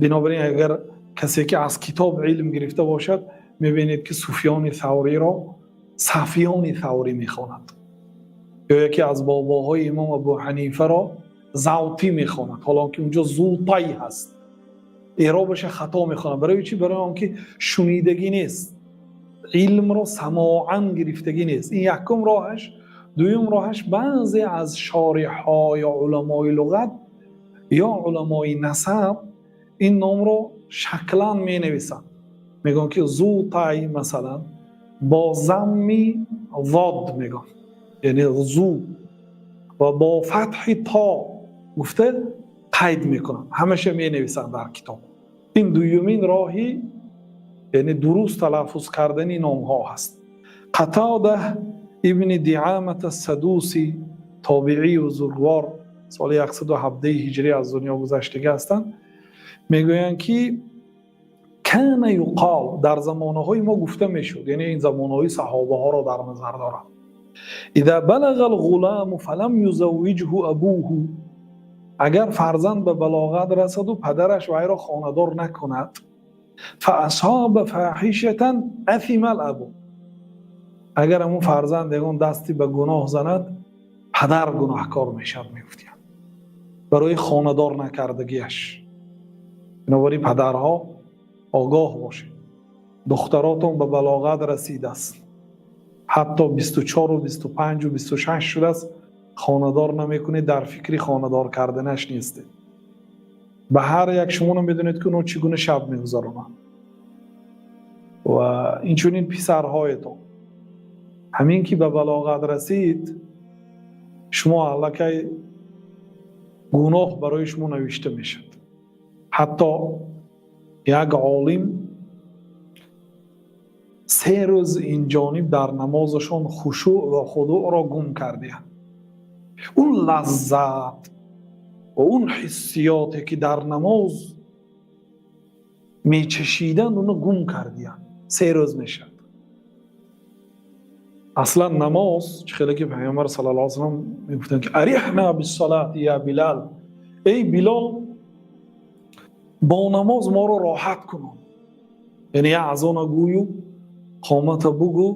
Speaker 3: Бинобар ин агар касе ки аз китоб илм гирифта бошад, мебинед, ки Суфёни Савриро Сафиёни Саврӣ мехонад ё яке аз бобоҳои Имом Абу Ҳанифаро Завтӣ мехонад, ҳоло ки унҷо Зултай ҳаст. Эъробаша хато мехонад. Барои чӣ? Барои он ки шунидагӣ нест, илмро самоан гирифтагӣ нест. Ин якум роҳаш. Дуюм роҳаш, баъзе аз шориҳҳо ё уламои луғат ё уламои насаб ин номро шаклан менависанд, мегӯянд, ки Зутай, масалан, бо замми зод мегӯянд, яъне зу ва бо фатҳи то гуфта қайд мекунанд, ҳамаша менависанд дар китоб. Ин дуюмин роҳи, яъне дуруст талаффуз кардани номҳо ҳаст. Қатода ибни Диамата Садусӣ, тобеии бузургвор, соли 117 ҳиҷрӣ аз дунё гузаштагӣ ҳастанд, мегӯянд, ки كان يقال, дар замонаҳои мо гуфта мешуд, яъне ин замонаҳои саҳобаҳоро дар назар дорад: إذا بلغ الغلام فلم يزوجه أبوه, агар фарзанд ба балоғат расаду падараш вайро хонадор накунад, فأصاب فاحشة أثم الأب, агар ҳамун фарзанд ягон дасти ба гуноҳ занад, падар гуноҳкор мешавад, мегуфтиянд, барои хонадор накардагиаш. Бинобар ин, падарҳо, огоҳ бошед: духтаротон ба балоғат расидааст, ҳатто 24-у 25-у 26 шудааст, хонадор намекунед, дар фикри хонадор карданаш нестед. Ба ҳар як шумо намедонед, ки онҳо чӣ гуна шаб мегузаронанд. Ва инчунин писарҳоятон ҳамин ки ба балоғат расид, шумо аллакай гуноҳ барои шумо навишта мешавад. Ҳатто як олим 3 рӯз ин ҷониб дар намозашон хушӯъ ва худӯъро гум кардианд. Он лаззат ва он ҳиссиёте ки дар намоз мечашиданд, оно гум кардианд. 3 рӯз мешавад. Аслан намоз чӣ хеле ки Паёмбар صلى الله عليه وسلم мегуфтанд, ки أرحنا بالصلاة يا بلال, эй Билол. Бо намоз моро роҳат кунон, яъне як азона гӯю қомата бугӯ,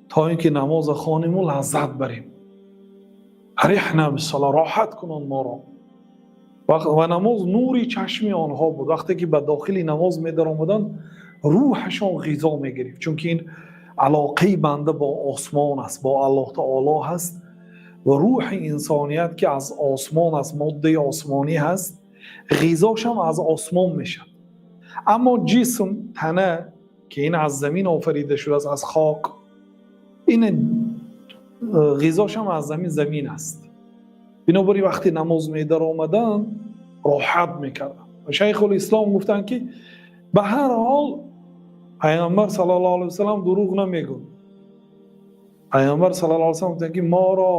Speaker 3: то ин ки намоза хониму лаззат барем. Арихна биссала, роҳат кунон моро. Ва намоз нури чашми онҳо буд. Вақте ки ба дохили намоз медаромаданд, рӯҳашон ғизо мегирифт, чунки ин алоқаи банда бо осмон аст, бо Аллоҳ таоло ҳаст ва рӯҳи инсоният, ки аз осмон аст, моддаи осмонӣ ҳаст, ғизошам аз осмон мешавад. Аммо ҷисм, тана, ки ин аз замин офарида шудааст, аз хок, ин ғизошам аз замин аст. Бинобар ин вақте намоз медаромаданд, роҳат мекарданд. Ва Шайхулислом гуфтанд, ки ба ҳар ҳол Пайғамбар саллаллоҳу алайҳи васаллам дурӯғ намегӯяд. Пайғамбар саллаллоҳу алайҳи васаллам гуфтанд, ки моро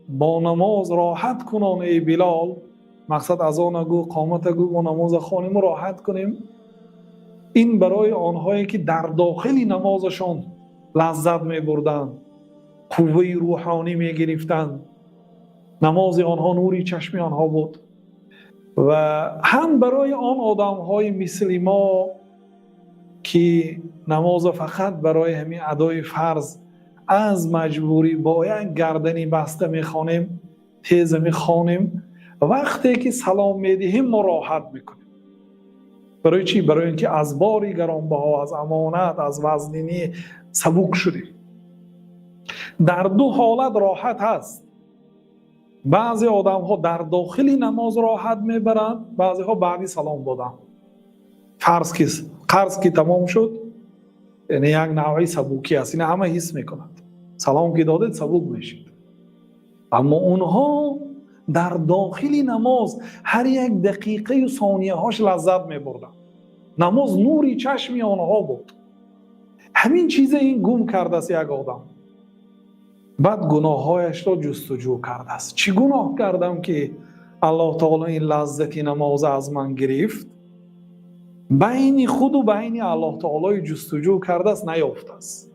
Speaker 3: бо намоз роҳат кунон, эй Билол. Мақсад азона гӯ, қомата гӯ, мо намоза хонем, роҳат кунем. Ин барои онҳое ки дар дохили намозашон лаззат мебурданд, қувваи рӯҳонӣ мегирифтанд, намози онҳо нури чашми онҳо буд. Ва ҳам барои он одамҳои мисли мо, ки намоза фақат барои ҳамин адои фарз аз маҷбурӣ бо як гардани баста мехонем, тез мехонем, вақте ки салом медиҳем, мо роҳат мекунем. Барои чӣ? Барои ин ки аз бори гаронбаҳо, аз амонат, аз вазнинӣ сабук шудем. Дар ду ҳолат роҳат ҳаст. Баъзе одамҳо дар дохили намоз роҳат мебаранд, баъзеҳо баъди салом додан. Фарз ки қарз ки тамом шуд, яъне як навъи сабукӣ аст, ина ҳама ҳис мекунад. Салом ки додед, сабук мешид. Аммо онҳо дар дохили намоз ҳар як дақиқаю сонияҳош лаззат мебурданд. Намоз нури чашми онҳо буд. Ҳамин чиза ин гум кардааст як одам. Баъд гуноҳҳояшро ҷустуҷӯ кардааст. Чӣ гуноҳ кардам, ки Аллоҳ таоло ин лаззати намоза аз ман гирифт? Байни худу байни Аллоҳ таолои ҷустуҷӯ кардааст, наёфтааст.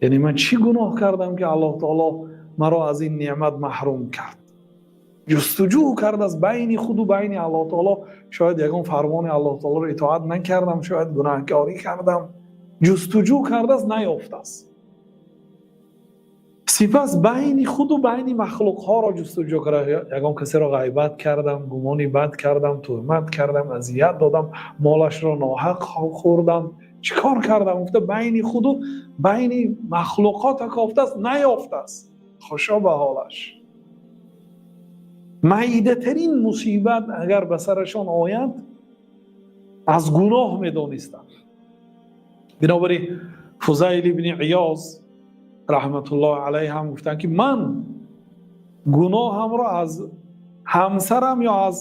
Speaker 3: Яъне ман чӣ гуноҳ кардам, ки Аллоҳ таоло маро аз ин неъмат маҳрум кард? Ҷустуҷӯ кардааст байни худу байни Аллоҳ таоло. Шояд ягон фармони Аллоҳ таолоро итоат накардам, шояд гуноҳкорӣ кардам. Ҷустуҷӯ кардааст, наёфтааст. Сипас байни худу байни махлуқҳоро ҷустуҷӯ карда: ягон касеро ғайбат кардам, гумони бад кардам, туҳмат кардам, азият додам, молашро ноҳақ хӯрдам, чӣ кор кардам, гуфта байни худу байни махлуқота кофтааст, наёфтааст. Хушо ба ҳолаш. Майдатарин мусибат агар ба сарашон ояд, аз гуноҳ медонистанд. Бинобар ин Фузайл ибни Иёз раҳматуллоҳи алайҳ ҳам гуфтанд, ки ман гуноҳамро аз ҳамсарам ё аз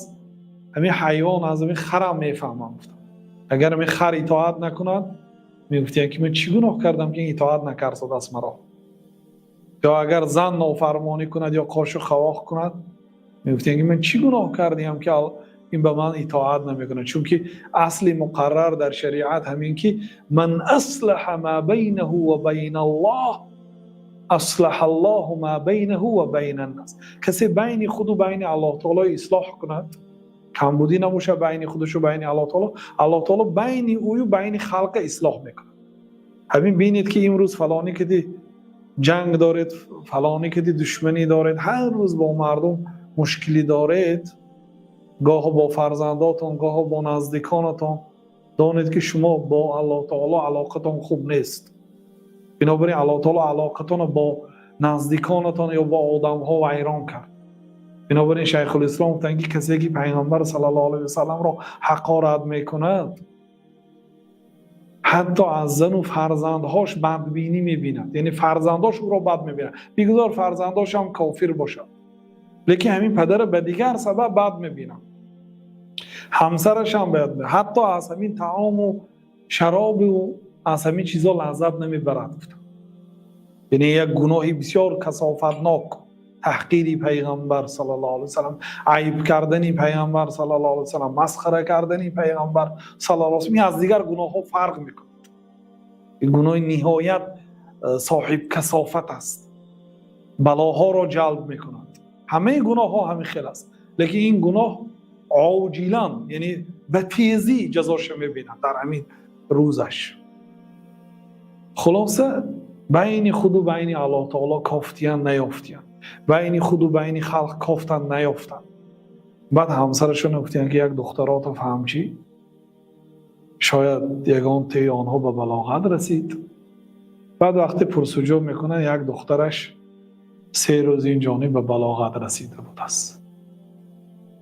Speaker 3: ҳамин ҳайвон, аз ҳамин харам мефаҳмам, гуфтам. Агар ҳамин хар итоат накунад, мегуфтем, ки ман чӣ гуноҳ кардам, ки ин итоат накард аст маро? Ё агар зан нофармонӣ кунад ё қошу қавоқ кунад, мегуфтем, ки ман чӣ гуноҳ кардем, ки ин ба ман итоат намекунад? Чунки асли муқаррар дар шариат ҳамин ки ман аслаҳа ма байнаҳу ва байна Аллоҳ аслаҳа Аллоҳу ма байнаҳу ва байна ннас. Касе байни худу байни Аллоҳ таоло ислоҳ кунад, камбудӣ набошад байни худашу байни Аллоҳ таоло, Аллоҳ таоло байни ӯю байни халқа ислоҳ мекунад. Ҳамин бинед, ки имрӯз фалонӣ кади ҷанг доред, фалонӣ кади душманӣ доред, ҳар рӯз бо мардум мушкилӣ доред, гоҳо бо фарзандотон, гоҳо бо наздиконатон, донед, ки шумо бо Аллоҳ таоло алоқатон хуб нест. Бинобар ин Аллоҳ таоло алоқатонро бо наздиконатон ё бо одамҳо вайрон кард. Бинобар ин Шайхулислом гуфтанд, ки касе ки Пайғамбар саллаллоҳу алайҳи васалламро ҳақорат мекунад, ҳатто аз зану фарзандҳош бадбинӣ мебинад, яъне фарзандош ӯро бад мебинад. Бигузор фарзандошам кофир бошад, лекин ҳамин падара ба дигар сабаб бад мебинад, ҳамсарашам бояд, ҳатто аз ҳамин таому шаробу аз ҳамин чизо лаззат намебарад, гуфтам. Яъне як гуноҳи бисёр касофатнок, таҳқири Пайғамбар саллаллоҳу алайҳи васаллам, айб кардани Пайғамбар саллаллоҳу алайҳи васаллам, масхара кардани Пайғамбар саллаллоҳу алайҳи васаллам, ин аз дигар гуноҳҳо фарқ мекунад. Ин гуноҳи ниҳоят соҳиб касофат аст, балоҳоро ҷалб мекунад. Ҳамаи гуноҳҳо ҳамин хел аст, лекин ин гуноҳ Оҷилан, яъне ба тезӣ ҷазоша мебинад дар ҳамин рӯзаш. Хулоса, байни худу байни Аллоҳ таоло кофтиян наёфтиян, байни худу байни халқ кофтан наёфтан. Баъд ҳамсарашон гуфтиян, ки як духтарото фаҳм чӣ, шояд ягон теи онҳо ба балоғат расид. Баъд вақте пурсуҷӯ мекунанд, як духтараш 3 рӯз ин ҷониб ба балоғат расида будааст.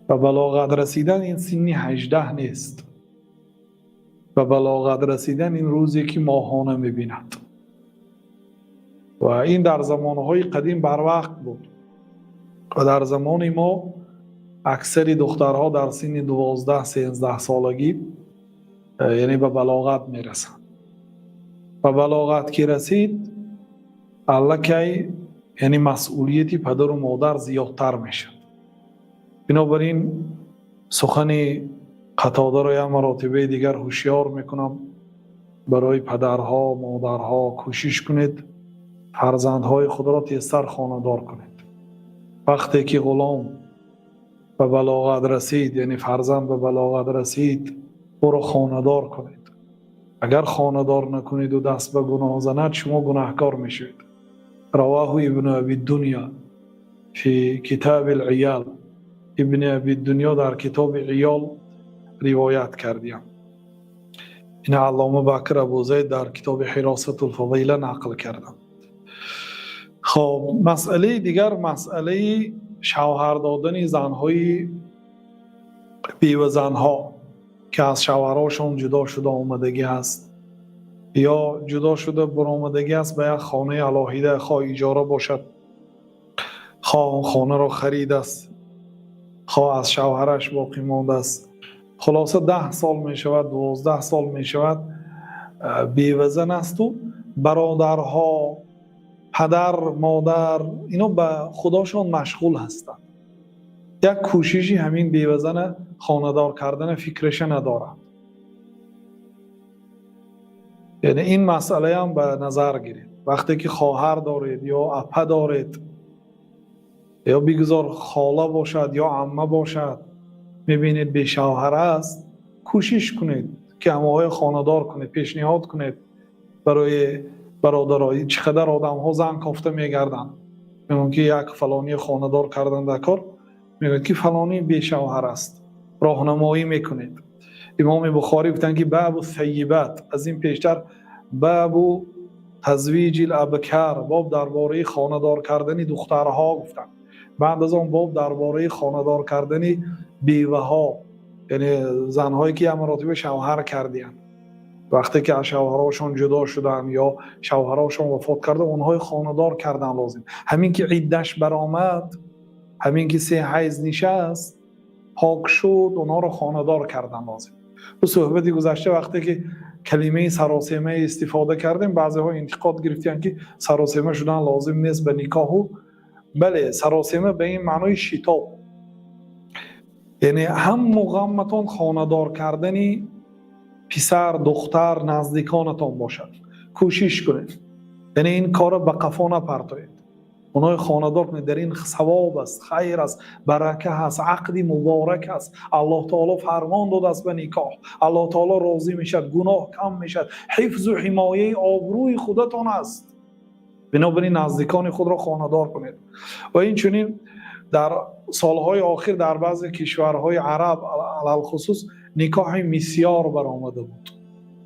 Speaker 3: Ба балоғат расидан ин синни 18 нест. Ба балоғат расидан ин рӯзе ки моҳона мебинад, ва ин дар замонҳои қадим барвақт буд ва дар замони мо аксари духтарҳо дар синни 12-13 солагӣ, яъне ба балоғат мерасанд. Ба балоғат ки расид, аллакай, яъне масъулияти падару модар зиёдтар мешавад. Бинобар ин сухани Қатодаро як маротибаи дигар ҳушёр мекунам барои падарҳо, модарҳо: кӯшиш кунед, фарзандҳои худро тезтар хонадор кунед. Вақте ки ғулом ба балоғат расид, яъне фарзанд ба балоғат расид, ӯро хонадор кунед. Агар хонадор накунеду даст ба гуноҳ занад, шумо гунаҳкор мешавед. رواه ابن أبي الدنيا في كتاب العيال. Ибни Абиддунё дар китоби Иёл ривоят кардиям. Ин Аллома Бакр Абу Зайд дар китоби Ҳиросатулфазила нақл кардам. Хоб, масъалаи дигар, масъалаи шавҳар додани занҳои бевазанҳо, ки аз шавҳарҳошон ҷудо шуда омадагӣ аст ё ҷудо шуда баромадагӣ аст ба як хонаи алоҳида, хоҳ иҷора бошад, хоҳ он хонаро харидааст, хоҳ аз шавҳараш боқӣ мондааст. Хулоса, 10 сол мешавад, 12 сол мешавад, бевазан асту бародарҳо, падар, модар, ино ба худошон машғул ҳастанд. Як кӯшиши ҳамин бевазана хонадор кардана фикраша надорад. Яъне ин масъалаам ба назар гиред. Вақте ки хоҳар доред ё апа доред, ё бигузор хола бошад ё амма бошад, мебинед, бешавҳар аст, кӯшиш кунед, ки ҳамоҳои хонадор кунед, пешниҳод кунед барои бародаро. Чӣ қадар одамҳо зан кофта мегарданд, мегӯянд, ки як фалонии хонадор кардан дар кор, мегӯяд, ки фалонӣ бешавҳар аст, роҳнамоӣ мекунед. Имоми Бухорӣ гуфтанд, ки باب الثيبات. Аз ин пештар باب تزويج الأبكار, боб дар бораи хонадор кардани духтарҳо гуфтанд. Баъд аз он боб дар бораи хонадор кардани беваҳо, яъне занҳое ки як маротиба шавҳар кардиянд, вақте ки аз шавҳарҳошон ҷудо шуданд ё шавҳарҳошон вафот карда, онҳои хонадор кардан лозим. Ҳамин ки иддаш баромад, ҳамин ки се ҳайз нишаст, пок шуд, онҳоро хонадор кардан лозим. Бу суҳбати гузашта, вақте ки калимаи саросема истифода кардем, баъзеҳо интиқод гирифтиянд, ки саросема шудан лозим нест ба никоҳу. Бале, саросема ба ин маънои шитоб, яъне ҳамму ғамматон хонадор кардани писар, духтар, наздиконатон бошад. Кӯшиш кунед, яъне ин корро ба қафо напартоед, онҳои хонадор кунед. Дар ин савоб аст, хайр аст, барака ҳаст, ақди муборак аст. Аллоҳ таоло фармон додааст ба никоҳ. Аллоҳ таоло розӣ мешавад, гуноҳ кам мешавад, ҳифзу ҳимояи обрӯи худатон аст. Бинобар ин наздикони худро хонадор кунед. Ва инчунин дар солҳои охир дар баъзе кишварҳои араб, алалхусус, никоҳи мисёр баромада буд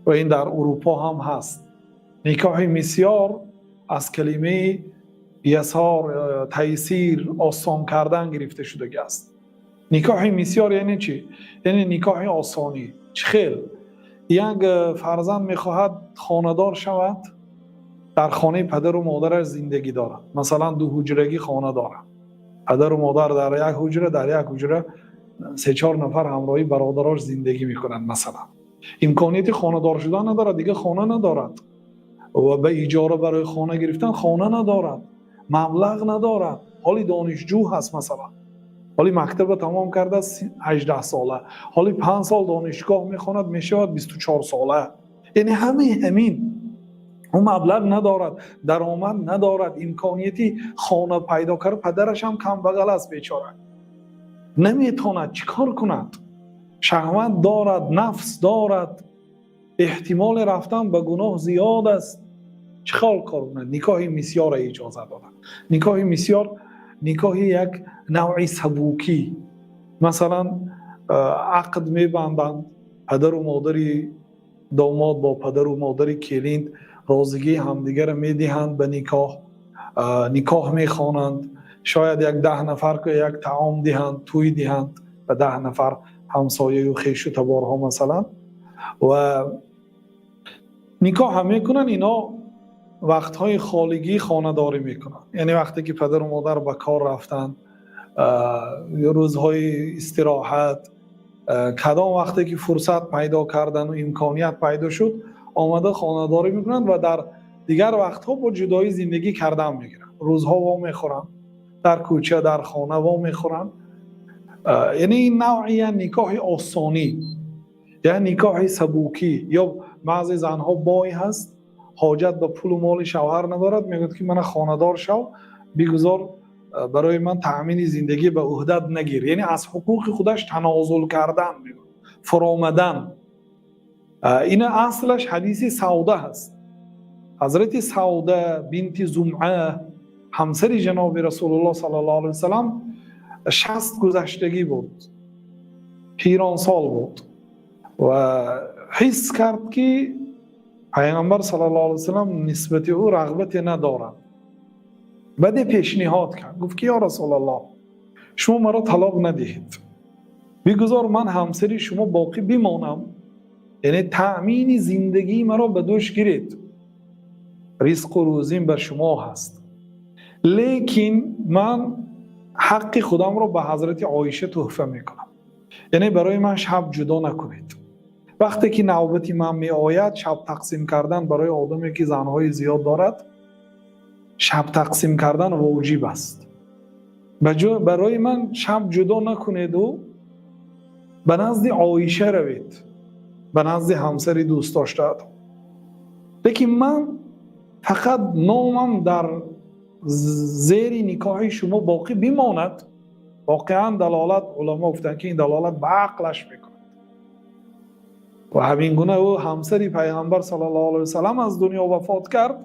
Speaker 3: ва ин дар Урупо ҳам ҳаст. Никоҳи мисёр аз калимаи ясор, тайсир, осон кардан гирифта шудагӣ аст. Никоҳи мисёр яъне чӣ? Яъне никоҳи осонӣ. Чӣ хел? Як фарзанд мехоҳад хонадор шавад, дар хонаи падару модараш зиндагӣ дорад. Масалан, дуҳуҷрагӣ хона дорад, падару модар дар як ҳуҷра, дар як ҳуҷра се-чор нафар ҳамроҳи бародарош зиндагӣ мекунанд. Масалан, имконияти хонадор шудан надорад, дигар хона надорад ва ба иҷора барои хона гирифтан хона надорад, маблағ надорад. Ҳоли донишҷӯ ҳаст, масалан, ҳоли мактаба тамом кардааст, 18 сола, ҳоли 5 сол донишгоҳ мехонад, мешавад 24 сола. Яъне ҳамаи ҳамин ӯ маблағ надорад, даромад надорад, имконияти хона пайдо кард. Падараш ҳам камбағал аст, бечора. Наметавонад, чӣ кор кунад? Шаҳват дорад, нафс дорад, эҳтимоли рафтан ба гуноҳ зиёд аст. Чӣ кор кунад? Никоҳи мисёрро иҷоза доданд. Никоҳи мисёр никоҳи як навъи сабукӣ. Масалан, ақд мебанданд, падару модари домод бо падару модари келин розигии ҳамдигарро медиҳанд ба никоҳ, никоҳ мехонанд, шояд як 10 нафар як таом диҳанд, тӯй диҳанд ба 10 нафар ҳамсояю хешу таборҳо, масалан, ва никоҳ ҳам мекунанд. Ино вақтҳои холигӣ хонадорӣ мекунанд, яъне вақте ки падару модар ба кор рафтанд, рӯзҳои истироҳат, кадом вақте ки фурсат пайдо кардану имконият пайдо шуд, омада хонадорӣ мекунанд ва дар дигар вақтҳо бо ҷудоӣ зиндагӣ кардан мегиранд. Рӯзҳо во мехӯранд дар кӯча, дар хона во мехӯранд. Яъне ин навъи як никоҳи осонӣ, як никоҳи сабукӣ. Ё баъзе занҳо бой ҳаст, ҳоҷат ба пулу моли шавҳар надорад, мегӯяд ки мана хонадор шав, бигузор барои ман таъмини зиндагӣ ба уҳдат нагир. Яъне аз ҳуқуқи худаш танозул кардан, мегӯяд, фуромадан. Ина аслаш ҳадиси Савда ҳаст. Ҳазрати Савда бинти Зумъа, ҳамсари ҷаноби Расулуллоҳ саллаллоҳу алайҳи васаллам, 60 гузаштагӣ буд, пиронсол буд ва ҳис кард, ки пайғамбар саллаллоҳу алайҳи васаллам нисбати ӯ рағбате надорад. Баъде пешниҳод кард, гуфт ки: «Ё Расулаллоҳ, шумо маро талоқ надиҳед, бигузор ман ҳамсари шумо боқӣ бимонам, яъне таъмини зиндагии маро ба дӯш гиред, ризқу рӯзим бар шумо ҳаст, лекин ман ҳаққи худамро ба ҳазрати Оиша тӯҳфа мекунам, яъне барои ман шаб ҷудо накунед. Вақте ки навбати ман меояд, шаб тақсим кардан барои одаме ки занҳои зиёд дорад, шаб тақсим кардан воҷиб аст. Барои ман шаб ҷудо накунеду ба назди Оиша равед, ба назди ҳамсари дӯстдоштаатон, лекин ман фақат номам дар зери никоҳи шумо боқӣ бимонад.» Воқеан далолат, уламо гуфтанд, ки ин далолат ба ақлаш мекунад ва ҳамин гуна ӯ ҳамсари пайғамбар саллаллоҳу алайҳи васаллам аз дунё вафот кард.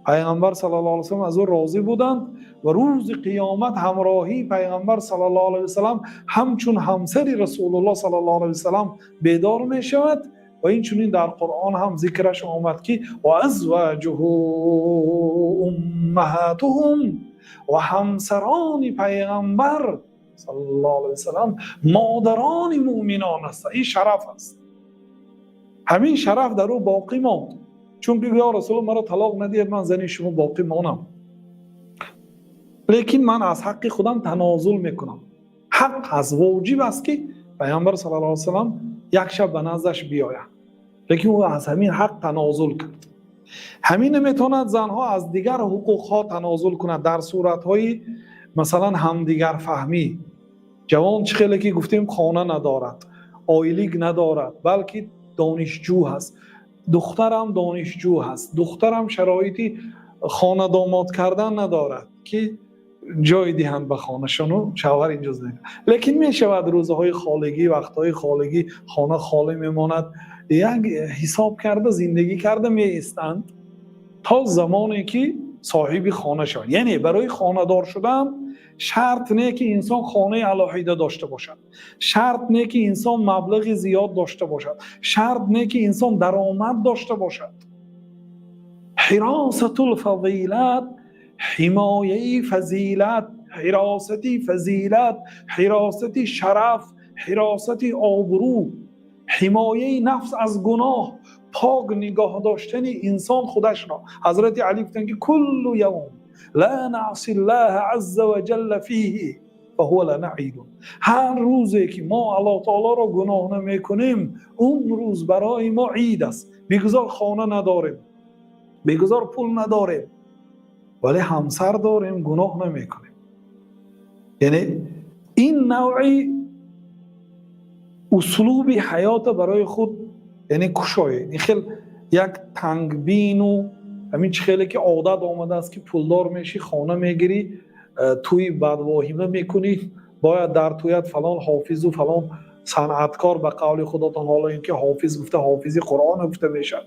Speaker 3: Пайғамбар саллаллоҳу алайҳи васаллам аз ӯ розӣ буданд ва рӯзи қиёмат ҳамроҳии пайғамбар саллаллоҳу алайҳи васаллам ҳамчун ҳамсари Расулуллоҳ саллаллоҳу алайҳи васаллам бедор мешавад. Ва инчунин дар Қуръон ҳам зикраш омад, ки وأزواجه أمهاتهم, ва ҳамсарони пайғамбар саллаллоҳу алайҳи васаллам модарони муъминон ҳастанд. Ин шараф аст. Ҳамин шараф дар ӯ боқӣ монд, чунки: «Ё Расулуллоҳ, маро талоқ надиҳед, ман зани шумо боқӣ монам, лекин ман аз ҳаққи худам танозул мекунам.» Ҳақ аст, воҷиб аст, ки пайғамбар саллаллоҳу алайҳи васаллам як шаб ба наздаш биёяд, лекин ӯ аз ҳамин ҳақ танозул кард. Ҳамина метавонад занҳо аз дигар ҳуқуқҳо танозул кунад дар суратҳои, масалан, ҳамдигарфаҳмӣ. Ҷавон, чӣ хеле ки гуфтем, хона надорад, ойлик надорад, балки донишҷӯ ҳаст, духтарам донишҷӯ ҳаст, духтарам шароити хонадомод кардан надорад, ки ҷой диҳанд ба хонашону шавҳар инҷо зиндагӣ. Лекин мешавад рӯзҳои холигӣ, вақтҳои холигӣ хона холӣ мемонад, як ҳисоб карда зиндагӣ карда меистанд то замоне ки соҳиби хона шаванд. Яъне барои хонадор шудан шарт не, ки инсон хонаи алоҳида дошта бошад, шарт не, ки инсон маблағи зиёд дошта бошад, шарт не, ки инсон даромад дошта бошад. حراست الفضیلت, ҳимояи фазилат, ҳиросати фазилат, ҳиросати шараф, ҳиросати обрӯ, ҳимояи нафс аз гуноҳ, пок нигоҳ доштани инсон худашро. Ҳазрати Алӣ гуфтанд, ки كل يوم لا نعصي الله عز وجل فيه فهو لنا عيد. Ҳар рӯзе ки мо Аллоҳ таолоро гуноҳ намекунем, он рӯз барои мо ид аст. Бигузор хона надорем, бигузор пул надорем, вале ҳамсар дорем, гуноҳ намекунем. Яъне ин навъи услуби ҳаёта барои худ, яъне кушоед. Ин хел як тангбину ҳамин чӣ хеле ки одат омадааст, ки пулдор мешӣ, хона мегирӣ, тӯи бадвоҳима мекунӣ. Бояд дар тӯят фалон ҳофизу фалон санъаткор, ба қавли худатон. Ҳоло ин ки ҳофиз гуфта, ҳофизи Қуръон гуфта мешавад.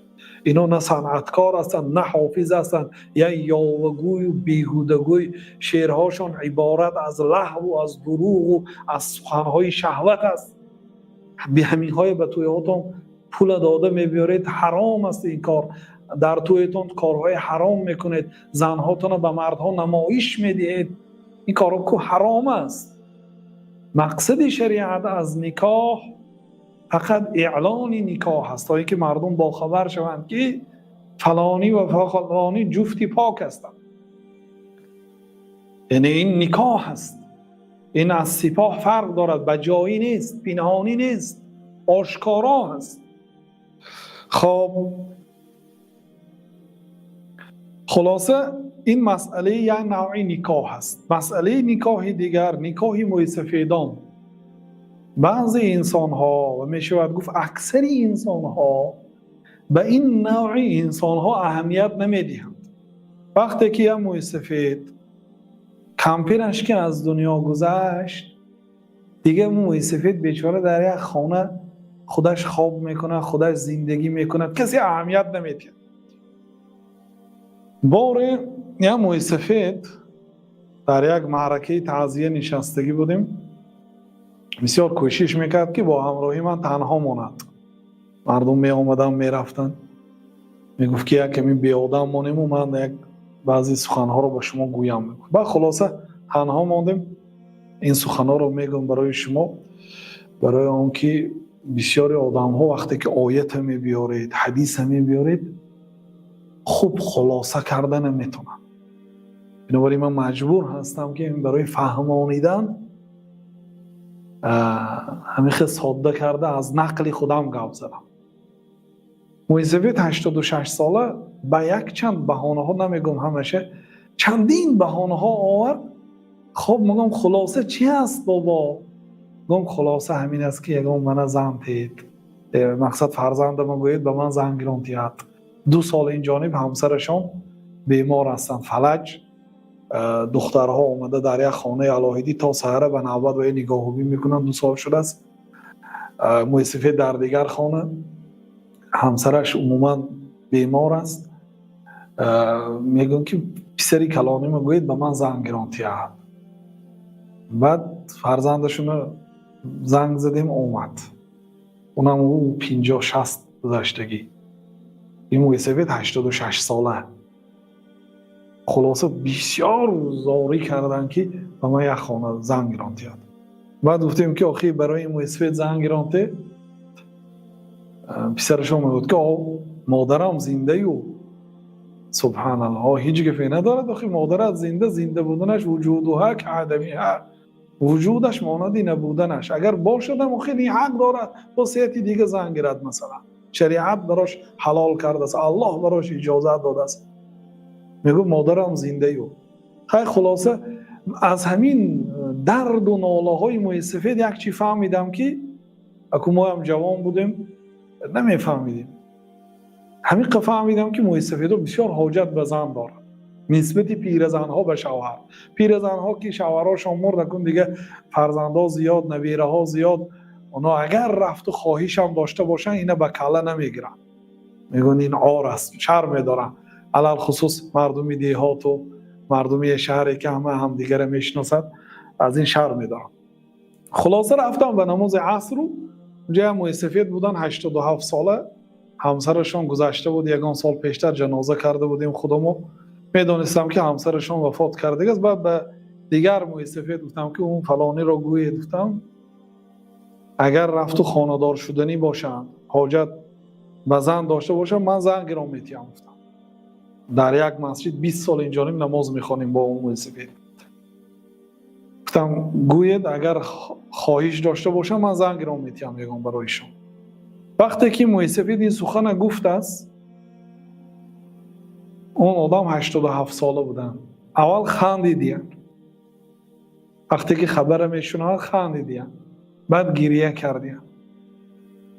Speaker 3: Ино на санъаткор ҳастанд, на ҳофиз ҳастанд, як ёвагӯю беҳудагӯй. Шеърҳошон иборат аз лаҳву аз дурӯғу аз суханҳои шаҳват аст. Ҳаминҳое ба тӯйҳотон пула дода мебиёред, ҳаром аст ин кор. Дар тӯйтон корҳои ҳаром мекунед, занҳотонро ба мардҳо намоиш медиҳед. Ин корҳо ку ҳаром аст. Мақсади шариат аз никоҳ фақат эълони никоҳ аст, то ин ки мардум бохабар шаванд, ки фалонӣ ва фалонӣ ҷуфти пок ҳастанд. Яъне ин никоҳ аст, ин аз сипоҳ фарқ дорад, ба ҷоӣ нест, пинҳонӣ нест, ошкоро аст. Хоб, хулоса, ин масъалаи як навъи никоҳ аст. Масъалаи никоҳи дигар, никоҳи мӯйсафедон. Баъзе инсонҳо, ва мешавад гуфт аксари инсонҳо, ба ин навъи инсонҳо аҳамият намедиҳанд. Вақте ки як мӯйсафед кампираш ки аз дунё гузашт, дигар мӯйсафед бечора дар як хона худаш хоб мекунад, худаш зиндагӣ мекунад, касе аҳамият намедиҳад. Боре як мӯйсафед дар як маъракаи таъзия нишастагӣ будем, бисёр кӯшиш мекард, ки бо ҳамроҳи ман танҳо монад. Мардум меомаданд, мерафтанд. Мегуфт, ки як ками беодам монему, ман як баъзе суханҳоро ба шумо гӯям. Баъд хулоса танҳо мондем. Ин суханҳоро мегӯям барои шумо, барои он ки бисёри одамҳо вақте ки оята мебиёред, ҳадиса мебиёред, хуб хулоса карда наметавонанд. Бинобар ин ман маҷбур ҳастам, ки барои фаҳмонидан ҳамин хел содда карда аз нақли худам гап задам. Мӯйсафед 86 сола ба якчанд баҳонаҳо, намегӯм ҳамаша, чандин баҳонаҳо овард. Хоб, мегӯм, хулоса чи аст, бобо? Гум, хулоса ҳамин аст, ки ягон мана зан тед. Мақсад, фарзандама гӯед, ба ман зан гирон тиҳад. 2 сол ин ҷониб ҳамсарашон бемор ҳастанд, фалаҷ. Духтарҳо омада дар як хонаи алоҳидӣ то саҳара ба навбат ба нигоҳубин мекунанд. 2 сол шудааст. Мӯйсафед дар дигар хона, ҳамсараш умуман бемор аст. Мегӯям, ки писари калонима гӯед, ба ман зан гирон тиҳад. Баъд фарзандашуна занг задем, омад. Унам ӯ 50-60 гузаштагӣ, ин мӯйсафед 86 сола. Хулоса, бисёр зорӣ карданд, ки ба ман як хона зан гирон тиҳад. Баъд гуфтем, ки охи, барои ин мӯйсафед зан гирон те. Писарашон мегӯяд, ки о, модарам зиндаю. Субҳаналлоҳ, ҳеҷ гапе надорад. Охи, модарат зинда, зинда буданаш вуҷудуҳа каадамиҳа, вуҷудаш монанди набуданаш. Агар бошадам, охир ин ҳақ дорад бо сеяти дига зан гирад. Масалан, шариат барош ҳалол кардааст, Аллоҳ барош иҷозат додааст. Мегӯ, модарам зиндаю. Хай, хулоса, аз ҳамин дарду нолаҳои мӯйсафед як чи фаҳмидам, ки аку моям ҷавон будем, намефаҳмидем. Ҳамин қа фаҳмидам, ки мӯйсафедо бисёр ҳоҷат ба зан дорад нисбати пиразанҳо ба шавҳар. Пиразанҳо ки шавҳарҳошон мурд, акун дига фарзандҳо зиёд, набираҳо зиёд. Онҳо агар рафту хоҳишам дошта бошанд, ина ба калла намегиранд, мегӯянд, ин ор аст, шарм медоранд. Алалхусус мардуми деҳоту мардуми шаҳре, ки ҳама ҳамдигарро мешиносад, аз ин шарм медоранд. Хулоса, рафтам ба намози асру унҷа як мӯйсафед буданд, 87 сола. Ҳамсарашон гузашта буд, ягон сол пештар ҷаноза карда будем худамо. Медонистам, ки ҳамсарашон вафот кардагиаст. Баъд ба дигар мӯйсафед гуфтам, ки он фалониро гӯед, гуфтам, агар рафту хонадор шуданӣ бошанд, ҳоҷат ба зан дошта бошанд, ман зан гиром метиҳам, гуфтам. Дар як масҷид 20 сол инҷониб намоз мехонем бо он мӯйсафед. Гуфтам, гӯед, агар хоҳиш дошта бошам, ман зан гиром метиҳам ягон бароишон. Вақте ки мӯйсафед ин сухана гуфтааст, он одам 87 сола буданд, аввал хандидиянд. Вақте ки хабара мешунавад, хандидиянд, баъд гирия кардиянд.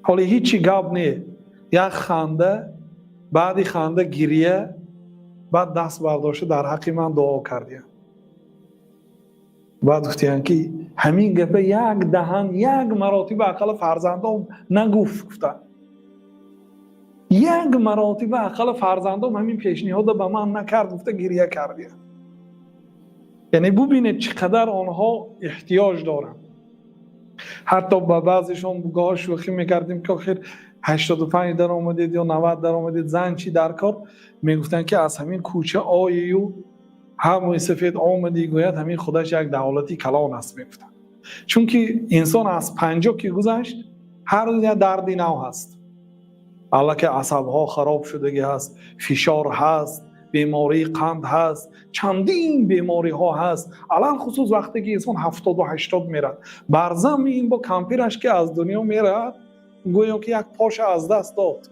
Speaker 3: Ҳоле ҳичи гап не, як ханда, баъди ханда гирия, баъд даст бардошта дар ҳаққи ман дуо кардиянд. Баъд гуфтиянд, ки Ҳамин гапа як даҳан як маротиба ақалла фарзандом нагуфт, гуфтанд. Як маротиба ақалла фарзандом ҳамин пешниҳода ба ман накард, гуфта гиря кардия. Яъне бубинед, чӣ қадар онҳо эҳтиёҷ доранд. Ҳатто ба баъзешон гоҳ шӯхӣ мекардем, ки охир 85 даромадед ё 90 даромадед, зан чӣ дар кор? Мегуфтанд, ки аз ҳамин кӯча оию ҳамои сафед омадӣ, гӯяд, ҳамин худаш як давлати калон аст, мегуфтанд. Чунки инсон аз 50 ки гузашт, ҳар рӯз як дарди нав ҳаст. Аллакай асабҳо хароб шудагӣ ҳаст, фишор ҳаст, бемории қанд ҳаст, чандин бемориҳо ҳаст. Алалхусус вақте ки инсон 70-у 80 мерад. Барзами ин бо кампираш ки аз дунё меравад, гӯё ки як поша аз даст дод.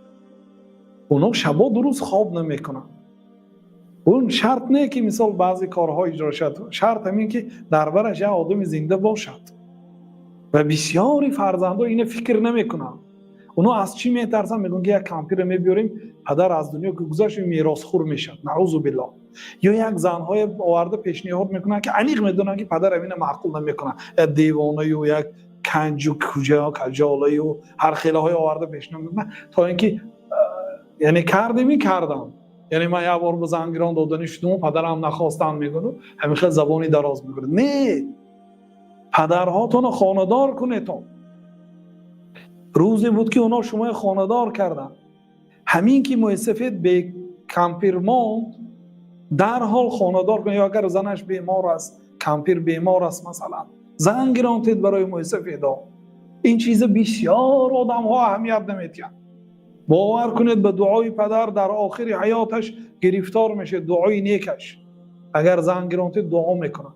Speaker 3: Оно шабо дуруст хоб намекунанд. Он шарт не, ки мисол баъзе корҳо иҷро шавад, шарт ҳамин, ки дар бараш як одами зинда бошад. Ва бисёри фарзандҳо ина фикр намекунанд. Оно аз чӣ метарсанд? Мегӯянд, ки як кампира мебиёрем, падар аз дунё ки гузашт, меросхӯр мешавад, наъузу биллоҳ. Ё як занҳое оварда пешниҳод мекунанд, ки аниқ медонанд, ки падар ҳамина маъқул намекунад. Як девонаю, як канҷу куҷа каҷолаю ҳар хелаҳое оварда пешниҳод мекунанд, то ин ки яъне кардеми кардам, яъне ман як бор ба зан гирон доданӣ шудуму падарам нахостанд, мегӯяду ҳамин хел забони дароз мекунад. Не, падарҳотонро хонадор кунетон. Рӯзе буд, ки онҳо шуморо хонадор карданд. Ҳамин ки мӯйсафед бекампир монд, дарҳол хонадор кунед. Ё агар занаш бемор аст, кампир бемор аст, масалан, зан гиронтед барои мӯйсафедо. Ин чиза бисёр одамҳо аҳамият наметиҳанд. Бовар кунед, ба дуои падар дар охири ҳаёташ гирифтор мешавед, дуои некаш. Агар зан гиронтед, дуо мекунад,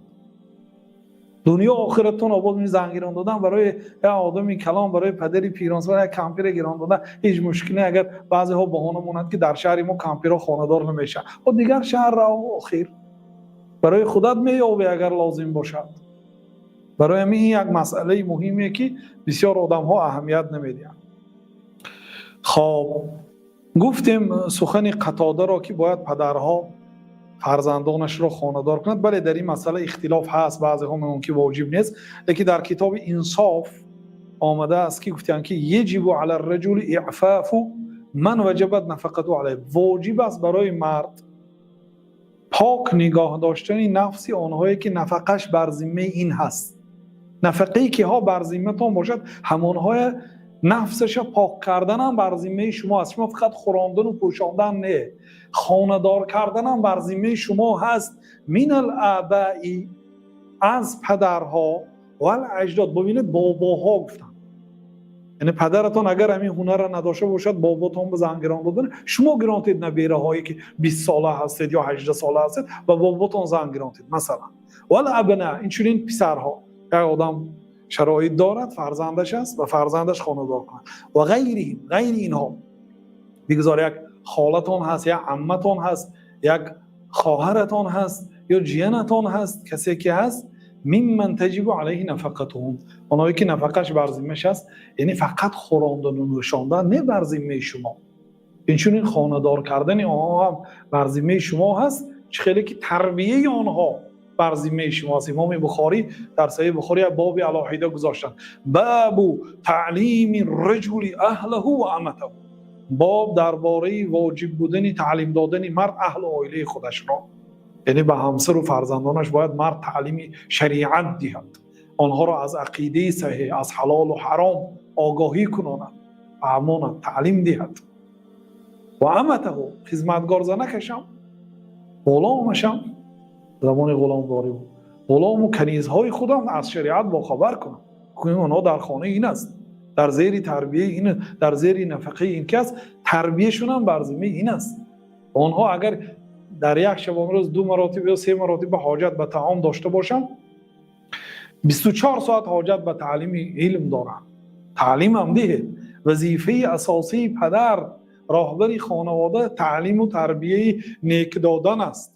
Speaker 3: дунё охиратон обод. Зан гирон додан барои як одами калон, барои падари пиронсол як кампира гирон додан ҳеҷ мушкиле. Агар баъзеҳо баҳона монанд, ки дар шаҳри мо кампиро хонадор намешавад, о дигар шаҳр рав, охир барои худат меёбӣ, агар лозим бошад. Барои ҳамин ин як масъалаи муҳиме, ки бисёр одамҳо аҳамият намедиҳанд. Хоб, гуфтем сухани Қатодаро, ки бояд падарҳо фарзандонашро хонадор кунад. Бале, дар ин масъала ихтилоф ҳаст, баъзеҳо мегӯянд, ки воҷиб нест, лекин дар китоби Инсоф омадааст, ки гуфтанд, ки يجب على الرجل إعفاف من وجبت نفقته عليه. Воҷиб аст барои мард пок нигоҳ доштани нафси онҳое, ки нафақаш бар зиммаи ин ҳаст. Нафақае ки ҳо бар зимматон бошад, ҳамонҳое нафсаша пок карданам бар зиммаи шумо аст. Шумо фақат хӯрондану пӯшондан не, хонадор карданам бар зиммаи шумо ҳаст. من الآباء, аз падарҳо, والأجداد. Бубинед, бобоҳо гуфтанд. Яъне падаратон агар ҳамин ҳунарра надошта бошад, боботон ба зан гирон додан, шумо гиронтед. Набераҳое ки 20 сола ҳастед ё 18 сола ҳастед, ба боботон зан гиронтед, масалан. والأبناء, инчунин писарҳо. Як одам шароит дорад, фарзандаш аст, ва фарзандаш хонадор кунад. وغيرهم, ғайри инҳо. Бигузор як холатон ҳаст, як амматон ҳаст, як хоҳаратон ҳаст ё ҷиянатон ҳаст, касе ки ҳаст. ممن تجب عليه نفقتهم, онҳое ки нафақаш бар зиммаш аст. Яъне фақат хӯрондану нӯшондан не бар зиммаи шумо, инчунин хонадор кардани онҳо ҳам бар зиммаи шумо ҳаст, чӣ хеле ки тарбияи онҳо бар зиммаи шумо аст. Имоми Бухорӣ дар Саҳиҳи Бухорӣ як боби алоҳида гузоштанд: باب تعليم الرجل أهله وأمته. Боб дар бораи воҷиб будани таълим додани мард аҳлу оилаи худашро. Яъне ба ҳамсару фарзандонаш бояд мард таълими шариат диҳад, онҳоро аз ақидаи саҳеҳ, аз ҳалолу ҳаром огоҳӣ кунонад, фаҳмонад, таълим диҳад. وأمته, хизматгор занакашам, ғуломашам, замони ғуломдорӣ буд, ғулому канизҳои худам аз шариат бохабар кунам. Онҳо дар хонаи ин аст, дар зери тарбияи ин, дар зери нафақаи ин ки аст, тарбияшунам бар зиммаи ин аст. Онҳо агар дар як шабонрӯз ду маротиба ё се маротиба ҳоҷат ба таом дошта бошанд, 24 соат ҳоҷат ба таълими илм доранд. Таълимам диҳед. Вазифаи асосии падар, роҳбари хонавода, таълиму тарбияи нек додан аст.